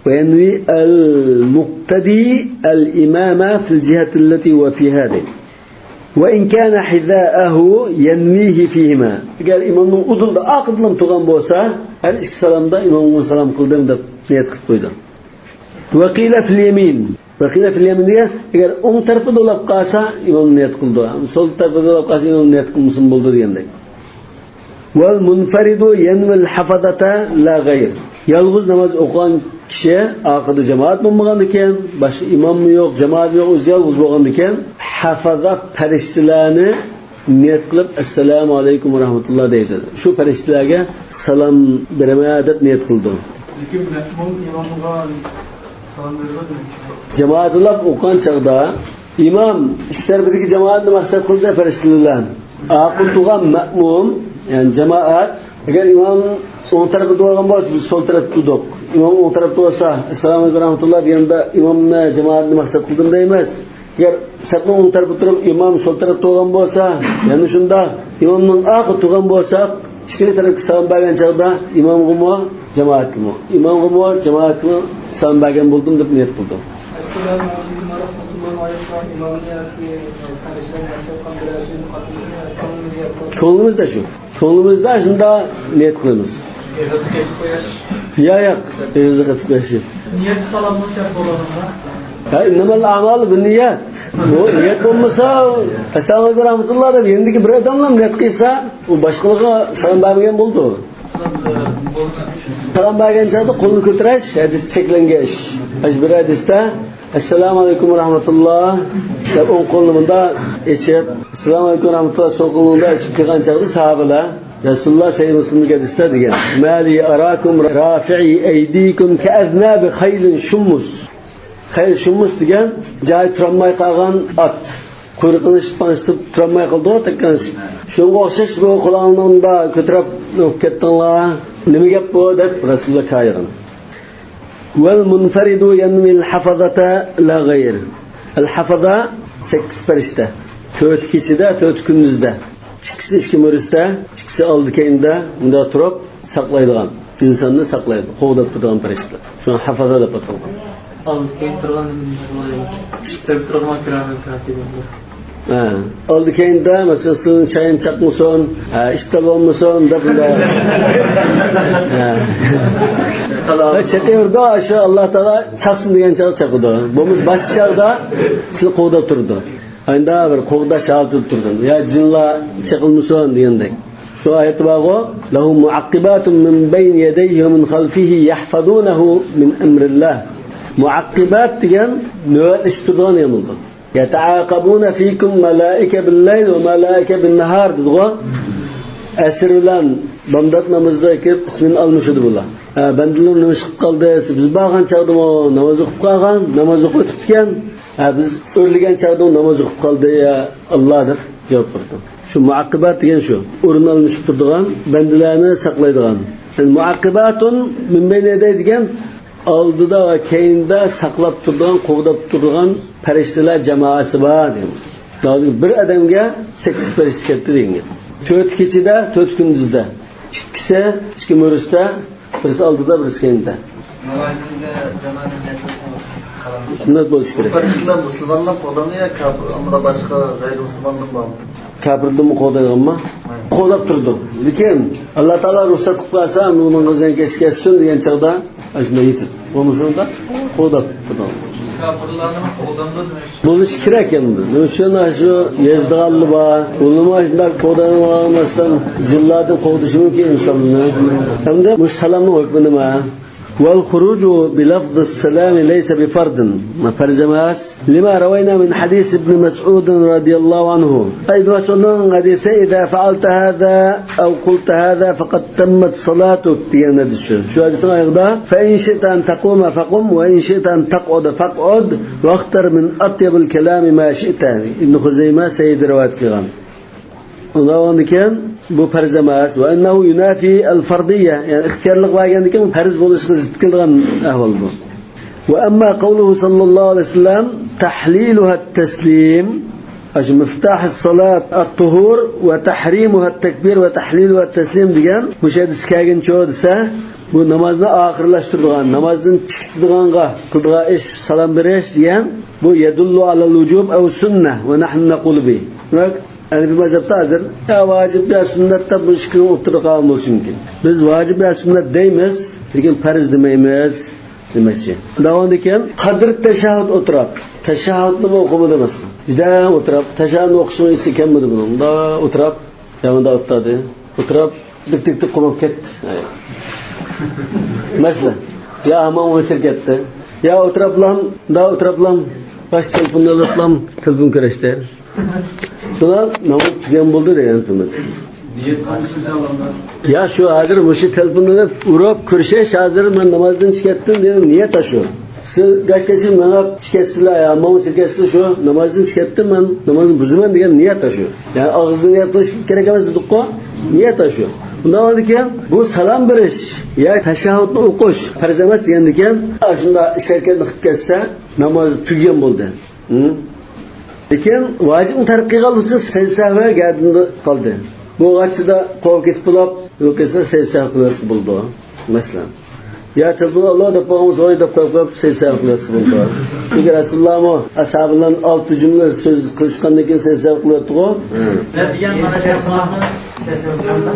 وينوي المقتدي الإمام في الجهة التي هو فيها دەيدۇ. وإن كان حذاءه ينويه فيهما. ئەگەر ئىمامنىڭ ئۇدۇلىدا ئارقىدىلا تۇرغان بولسا، ھەر ئىككى سالامدا ئىمامغا سالام قىلدىم دەپ نىيەت قىلىپ قويىدۇ. وقيل في اليمين. وقيل في اليمين دېگەن، ئەگەر ئوڭ تەرىپىدە بولاپ قالسا، ئىمام نىيەت قىلىدۇ. سول تەرىپىدە بولاپ قالسا، ئىمام نىيەت قىلمىسىمۇ بولىدۇ دېگەندەك. والمنفرد ينوي الحفظة لا غير. يالغۇز ناماز ئوقۇغان كىشى ئارقىدا جامائەت بولمىغاندىكىن، باشقا ئىماممۇ يوق، جامائەتمۇ يوق، ئۆزى يالغۇز بولغاندىكىن، ھەفەزە پەرىشتىلەرنى نىيەت قىلىپ، ئەسسالامۇ ئەلەيكۇم ۋە رەھمەتۇللا دەيدۇ. شۇ پەرىشتىلەرگە سالام بېرىمەن دەپ نىيەت قىلىدۇ. لېكىن مەئمۇم ئىمامغا سالام بېرىدۇ دېمەك. جامائەت بولاپ ئوقۇغان چاغدا ئىمام ئىككى تەرىپىدىكى جامائەتنى مەقسەت قىلدى پەرىشتىلەر بىلەن. ئارقىدا تۇرغان مەئمۇم، يەنى جامائەت، ئەگەر ئىمام ئوڭ تەرەپتە تۇرغان بولسا، بىز سول تەرەپتە تۇردۇق. ئىمام ئوڭ تەرەپتە بولسا، ئەسسالامۇ ئەلەيكۇم رەھمەتۇللا دېگەندە، ئىمامنى، جامائەتنى مەقسەت قىلدىم دەيمىز. ئەگەر سەپنىڭ ئوڭ تەرىپىدە تۇرۇپ، ئىمام سول تەرەپتە تۇرغان بولسا، يەنە شۇنداق، ئىمامنىڭ ئارقىدا تۇرغان بولساق، ئىككىلا تەرەپكە سالام بەرگەن چاغدا ئىمامغىمۇ، جامائەتكىمۇ، ئىمامغىمۇ، جامائەتكىمۇ سالام بەرگەن بولدۇم دەپ نىيەت قىلدىم. ئەسسالامۇ ئەلەيكۇم ۋە رەھمەتۇللا. ئايەتلەر ئىمامنى ياكى پەرىشتىلەرنى مەقسەت قىلغان بىرەر سۆزنى قاتتىق كۆڭلىمىزدە شۇ. كۆڭلىمىزدە شۇنداق نىيەت قىلىمىز. ئېغىزدا قېتىپ قويۇش. يا، ياق، ئېغىزدا قېتىپ قويۇش يوق. نىيەت سالامنىڭ شەرتى بولغاندا. ھە، إنما الأعمال بالنيات. بۇ نىيەت بولمىسا، ئەسسالامۇ ئەلەيكۇم رەھمەتۇللا دەپ يېنىدىكى بىر ئادەملا نىيەت قىلسا، ئۇ باشقىلارغا سالام بەرمىگەن بولىدۇ. سالام بەرگەن چاغدا قولنى كۆتۈرۈش ھەدىستە چەكلەنگەن ئىش. ئاشۇ بىر ھەدىستە ئەسسالامۇ ئەلەيكۇم ۋە رەھمەتۇللا دەپ ئوڭ قولىنى مۇنداق ئېچىپ، ئەسسالامۇ ئەلەيكۇم ۋە رەھمەتۇللا سول قولىنى مۇنداق ئېچىپ كىرگەن چاغدا ساھابىلەر، رەسۇلۇللا سەھىھ مۇسلىمدىكى ھەدىستە دېگەن، ما لي أراكم رافعي أيديكم كأذناب خيل شمس. خەيل شۇممۇس دېگەن جايى تۇرالماي قالغان ئات. قۇيرۇقىنى شىپپاڭشىتىپ تۇرالماي قالىدۇ، تەككەنشىپ. شۇنىڭغا ئوخشاش بۇ قۇلاقنىڭ مۇنداق كۆتۈرۈپ ئۇرۇپ كەتتىڭلار. نېمە گەپ بۇ؟ دەپ رەسۇلۇللا كايىغان. والمنفرد ينوي الحفظة لا غير. ئەل ھەفەزە سەككىز پەرىشتە. تۆتى كېچىدە، تۆتى كۈندۈزدە. ئىككىسى ئىككى مۈرىسىدە، ئىككىسى ئالدى كەينىدە مۇنداق تۇرۇپ ساقلايدىغان، ئىنساننى ساقلايدۇ، قوغداپ تۇرىدىغان پەرىشتىلەر. شۇڭا ھەفەزە دەپ ئاتالغان. ئالدى كەينى تۇرغان نېمە بولىدۇ؟ ئىشلەپ تۇرغان كىرامەن كاتىبىن. ھە. ئالدى كەينىدە، مەسىلەن، سىزنىڭ چايىنى چاقمىسۇن، ھە، ئىشتىل بولمىسۇن دەپ. ھە. ھە، چېقىۋېرىدۇ، شۇ ئاللا تائالا چاقسۇن دېگەن چاغدا چاقىدۇ. بولمىسا باشقا چاغدا سىزنى قوغداپ تۇرىدۇ. ئاينىدا بىر قوغداش ھالىتىدە تۇرىدۇ. يا جىنلار چېقىلمىسۇن دېگەندەك. شۇ ئايەتتە بارغۇ، لَهُ مُعَقِّبَاتٌ مِّن بَيْنِ يَدَيْهِ وَمِنْ خَلْفِهِ يَحْفَظُونَهُ مِنْ أَمْرِ اللَّهِ. مۇئەققىبات دېگەن نۆۋەتلىشىپ تۇرىدىغان دېگەن بولىدۇ. يَتَعَاقَبُونَ فِيكُمْ مَلَائِكَةٌ بِاللَّيْلِ وَمَلَائِكَةٌ بِالنَّهَارِ دېدىغۇ. ئەسىر بىلەن بامدات نامىزىدا كىرىپ ئىسمىنى ئالمىشىدۇ بۇلار. ھە، بەندىلىرىم نېمە ئىش قىلىپ قالدى؟ بىز بارغان چاغدىمۇ ناماز ئوقۇپ قالغان، ناماز ئوقۇپ ئۆتۈپتىكەن. ھە، بىز ئۆرلىگەن چاغدىمۇ ناماز ئوقۇپ قالدى، يا ئاللا دەپ جاۋاب بېرىدۇ. شۇ مۇئەققىبات دېگەن شۇ. ئورۇن ئالمىشىپ تۇرىدىغان، بەندىلەرنى ساقلايدىغان. يەنى مۇئەققىباتۇن مىن بەينى يەدەيھى دېگەن ئالدىدا ۋە كەينىدە ساقلاپ تۇرىدىغان، قوغداپ تۇرىدىغان پەرىشتىلەر جامائەسى بار دېگەن. بىر ئادەمگە سەككىز پەرىشتە كەتتى دېگەن گەپ. تۆتى كېچىدە، تۆتى كۈندۈزدە. ئىككىسى ئىككى مۈرىسىدە، بىرسى ئالدىدا، بىرسى كەينىدە. نامازنىڭ جامائەتنىڭ نەتىجىسى قانداق بولۇشى كېرەك؟ پەرىشتىلەر مۇسۇلماننىڭ قولىمۇ يا كاپىر، ئۇندا باشقا غەيرىي مۇسۇلماندىن بارمۇ؟ كاپىردىنمۇ قوغدايدىغانمۇ؟ ھە. قوغداپ تۇرىدۇ. لېكىن ئاللا تائالا رۇخسەت قىلىپ قالسا، ئۇنىڭغا زىيانكەشلىك يەتسۇن دېگەن چاغدا ئاشۇنداق يېتىدۇ. بولمىسا ئۇنداق قوغداپ تۇرىدۇ. كاپىرلارنىمۇ قوغدامدۇ دېمەك. بولۇشى كېرەك ئەمدى. شۇنى شۇ يېزىدىغانلار بار. ئۇلىمۇ شۇنداق قوغدايدىغان مەسىلەن، جىنلاردىن قوغدىشى مۇمكىن ئىنساننى. ئەمدى مۇشۇ سالامنىڭ ھۆكمى نېمە؟ والخروج بلفظ السلام ليس بفرض. پەرز ئەمەس. لما روينا من حديث ابن مسعود رضي الله عنه. ئىبن مەسئۇدنىڭ ھەدىسى، إذا فعلت هذا أو قلت هذا فقد تمت صلاتك دېگەن ھەدىس شۇ. شۇ ھەدىسنىڭ ئايىغىدا، فإن شئت أن تقوم فقم وإن شئت أن تقعد فاقعد واختر من أطيب الكلام ما شئت. ئىبن خۇزەيمە سەھىھتە رىۋايەت قىلغان. ئۇنداقتىكەن، بۇ پەرز ئەمەس. وإنه ينافي الفرضية، يەنى ئىختىيارلىق بەرگەندىكىن پەرز بولۇشقا زىت كېلىدىغان ئەھۋال بۇ. وأما قوله صلى الله عليه وسلم تحليلها التسليم، ئاشۇ مفتاح الصلاة الطهور وتحريمها التكبير وتحليلها التسليم دېگەن مۇشۇ ھەدىس كەلگىنىچۇ دېسە، بۇ نامازنى ئاخىرلاشتۇرىدىغان، نامازدىن چىقىدىغانغا قىلىدىغان ئىش سالام بېرىش دېگەن، بۇ يدل على الوجوب أو السنة ونحن نقول به. دېمەك، ھەنىفىي مەزھەپتە ھازىر يا ۋاجىپ يا سۈننەت دەپ بۇ ئىككىنىڭ ئوتتۇرىدا قالغان بولۇشى مۇمكىن. بىز ۋاجىپ يا سۈننەت دەيمىز، لېكىن پەرز دېمەيمىز دېمەكچى. داۋامىدىن كېيىن قادىر تەشەھھۇد ئولتۇراپ، تەشەھھۇدنىمۇ ئوقۇمىدى مەسىلەن. جۈدە ئولتۇراپ، تەشەھھۇدنى ئوقۇشنىڭ ئېسى كەلمىدى بۇنىڭ. مۇنداق ئولتۇراپ، يا مۇنداق ئولتۇردى. ئولتۇراپ، دىك، دىك، دىك قومۇپ كەتتى. مەسىلەن، يا ھامان ئويسىر كەتتى. يا ئولتۇراپلام، مۇنداق ئولتۇراپلام، باش تېلېفوننى ئېلىپلام، تېلېفون كۆرۈشتى. شۇنداق ناماز تۈگەن بولدى دېگەن سۆز. يا شۇ ھازىر مۇشۇ تېلېفوننى ئۇرۇپ كۆرۈشۈش، ھازىر مەن نامازدىن چىقىپ كەتتىم دېگەن نىيەت ئاشۇ. سىز گاچ كەچكە مېڭىپ چىقىپ كەتسىلە، يا ماڭا چىقىپ كەتسىلە شۇ، نامازدىن چىقىپ كەتتىم مەن، نامازنى بۇزىمەن دېگەن نىيەت ئاشۇ. يەنى ئاغزىدىن نىيەت قىلىش كېرەك ئەمەس دېدۇققۇ، نىيەت ئاشۇ. ئۇنداق بولىدىكەن، بۇ سالام بېرىش يا تەشەھھۇدنى ئوقۇش پەرز ئەمەس دېگەندىكەن، ئاشۇنداق ئىش ھەرىكەتنى قىلىپ كەتسە، ناماز تۈگىگەن بولدى. ھە؟ لېكىن ۋاجىپنى تەرك قىلغانلىقى ئۈچۈن سەجدە سەھۋى گەدىنىدە قالدى. بولغاچقا قويۇپ كېتىپ بولۇپ، يوق ئەمەسە سەجدە سەھۋى قىلىۋەتسە بولىدۇ، مەسىلەن. يا تېلېفون ئاللا دەپ قويغان، ۋاي دەپ قويۇپ قويۇپ سەجدە سەھۋى قىلىۋەتسە بولىدۇ. چۈنكى رەسۇلۇللامۇ ئەسھابى بىلەن ئالتە جۈملە سۆز قىلىشقاندىن كېيىن سەجدە سەھۋى قىلىۋەتتىغۇ. ھە.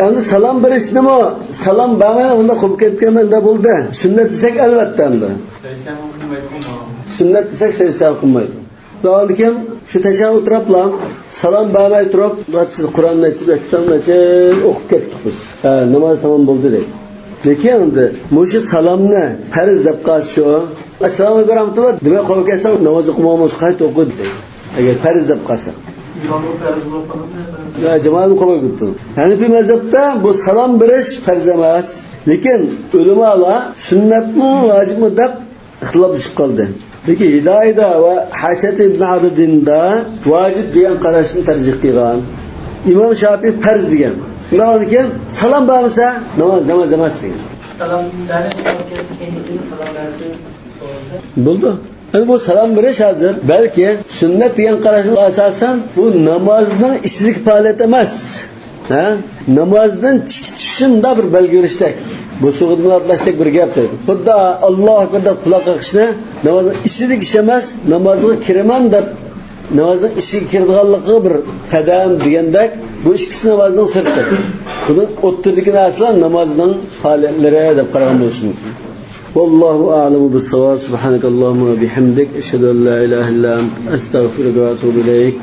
ئەمدى سالام بېرىشنىمۇ، سالام بەرمەي ئۇنداق قويۇپ كەتكەندە ئۇنداق بولدى. سۈننەت دېسەك ئەلۋەتتە ئەمدى. سۈننەت دېسەك سەجدە سەھۋى قىلمايدۇ. داۋامىدىكىن شۇ تەشەھھۇد ئولتۇراپلا سالام بەرمەي تۇرۇپ، قۇرئاننى ئېچىپ، كىتابنى ئېچىپ ئوقۇپ كەتتۇق بىز. ھە، ناماز تامام بولدى دەيدۇ. لېكىن ئەمدى مۇشۇ سالامنى پەرز دەپ قالسا شۇ، ئەسسالامۇ ئەلەيكۇم ۋە رەھمەتۇللا دېمەي قويۇپ كەتسەڭ، ناماز ئوقۇمىغان بولسا قايتا ئوقۇ دەيدۇ. ئەگەر پەرز دەپ قالسا. ئىمامنىڭ پەرز بولۇپ قالمىدى، پەرز. يا، جامائەتنىڭ قويۇپ كېتىدۇ. ھەنىفىي مەزھەپتە بۇ سالام بېرىش پەرز ئەمەس. لېكىن ئۆلىمالار سۈننەتمۇ، ۋاجىپمۇ دەپ ئىختىلاپلىشىپ قالدى. لېكىن ھىدايىدە ۋە ھاشىيەتى ئىبن ئابىدىندا ۋاجىپ دېگەن قاراشنى تەرجىھ قىلغان. ئىمام شاپىي پەرز دېگەن. ئۇنداق بولغاندىكىن سالام بەرمىسە ناماز، ناماز ئەمەس دېگەن. سالام بەرمەي كېيىن سالام بەرسە بولىدۇ. بولىدۇ. ئەمدى بۇ سالام بېرىش ھازىر بەلكى سۈننەت دېگەن قاراشقا ئاساسەن بۇ نامازنىڭ ئىچىدىكى پائالىيەت ئەمەس. ھە؟ نامازدىن چىقىش ئۈچۈن مۇنداق بىر بەلگە بېرىشتەك. بۇ سۇغۇدمۇ ئاتلاشتەك بىر گەپ دەيدۇ. خۇددى ئاللاھۇ ئەكبەر دەپ قۇلاق قېقىشنى نامازنىڭ ئىچىدىكى ئىش ئەمەس، نامازغا كىرىمەن دەپ نامازنىڭ ئىچىگە كىرىدىغانلىقىغا بىر قەدەم دېگەندەك، بۇ ئىككىسى نامازنىڭ سىرتى. بۇنىڭ ئوتتۇرىدىكى نەرسىلەر نامازنىڭ پائالىيەتلىرى دەپ قارىغان بولۇشى مۇمكىن. والله أعلم بالصواب. سبحانك اللهم وبحمدك، أشهد أن لا إله إلا أنت، أستغفرك وأتوب إليك.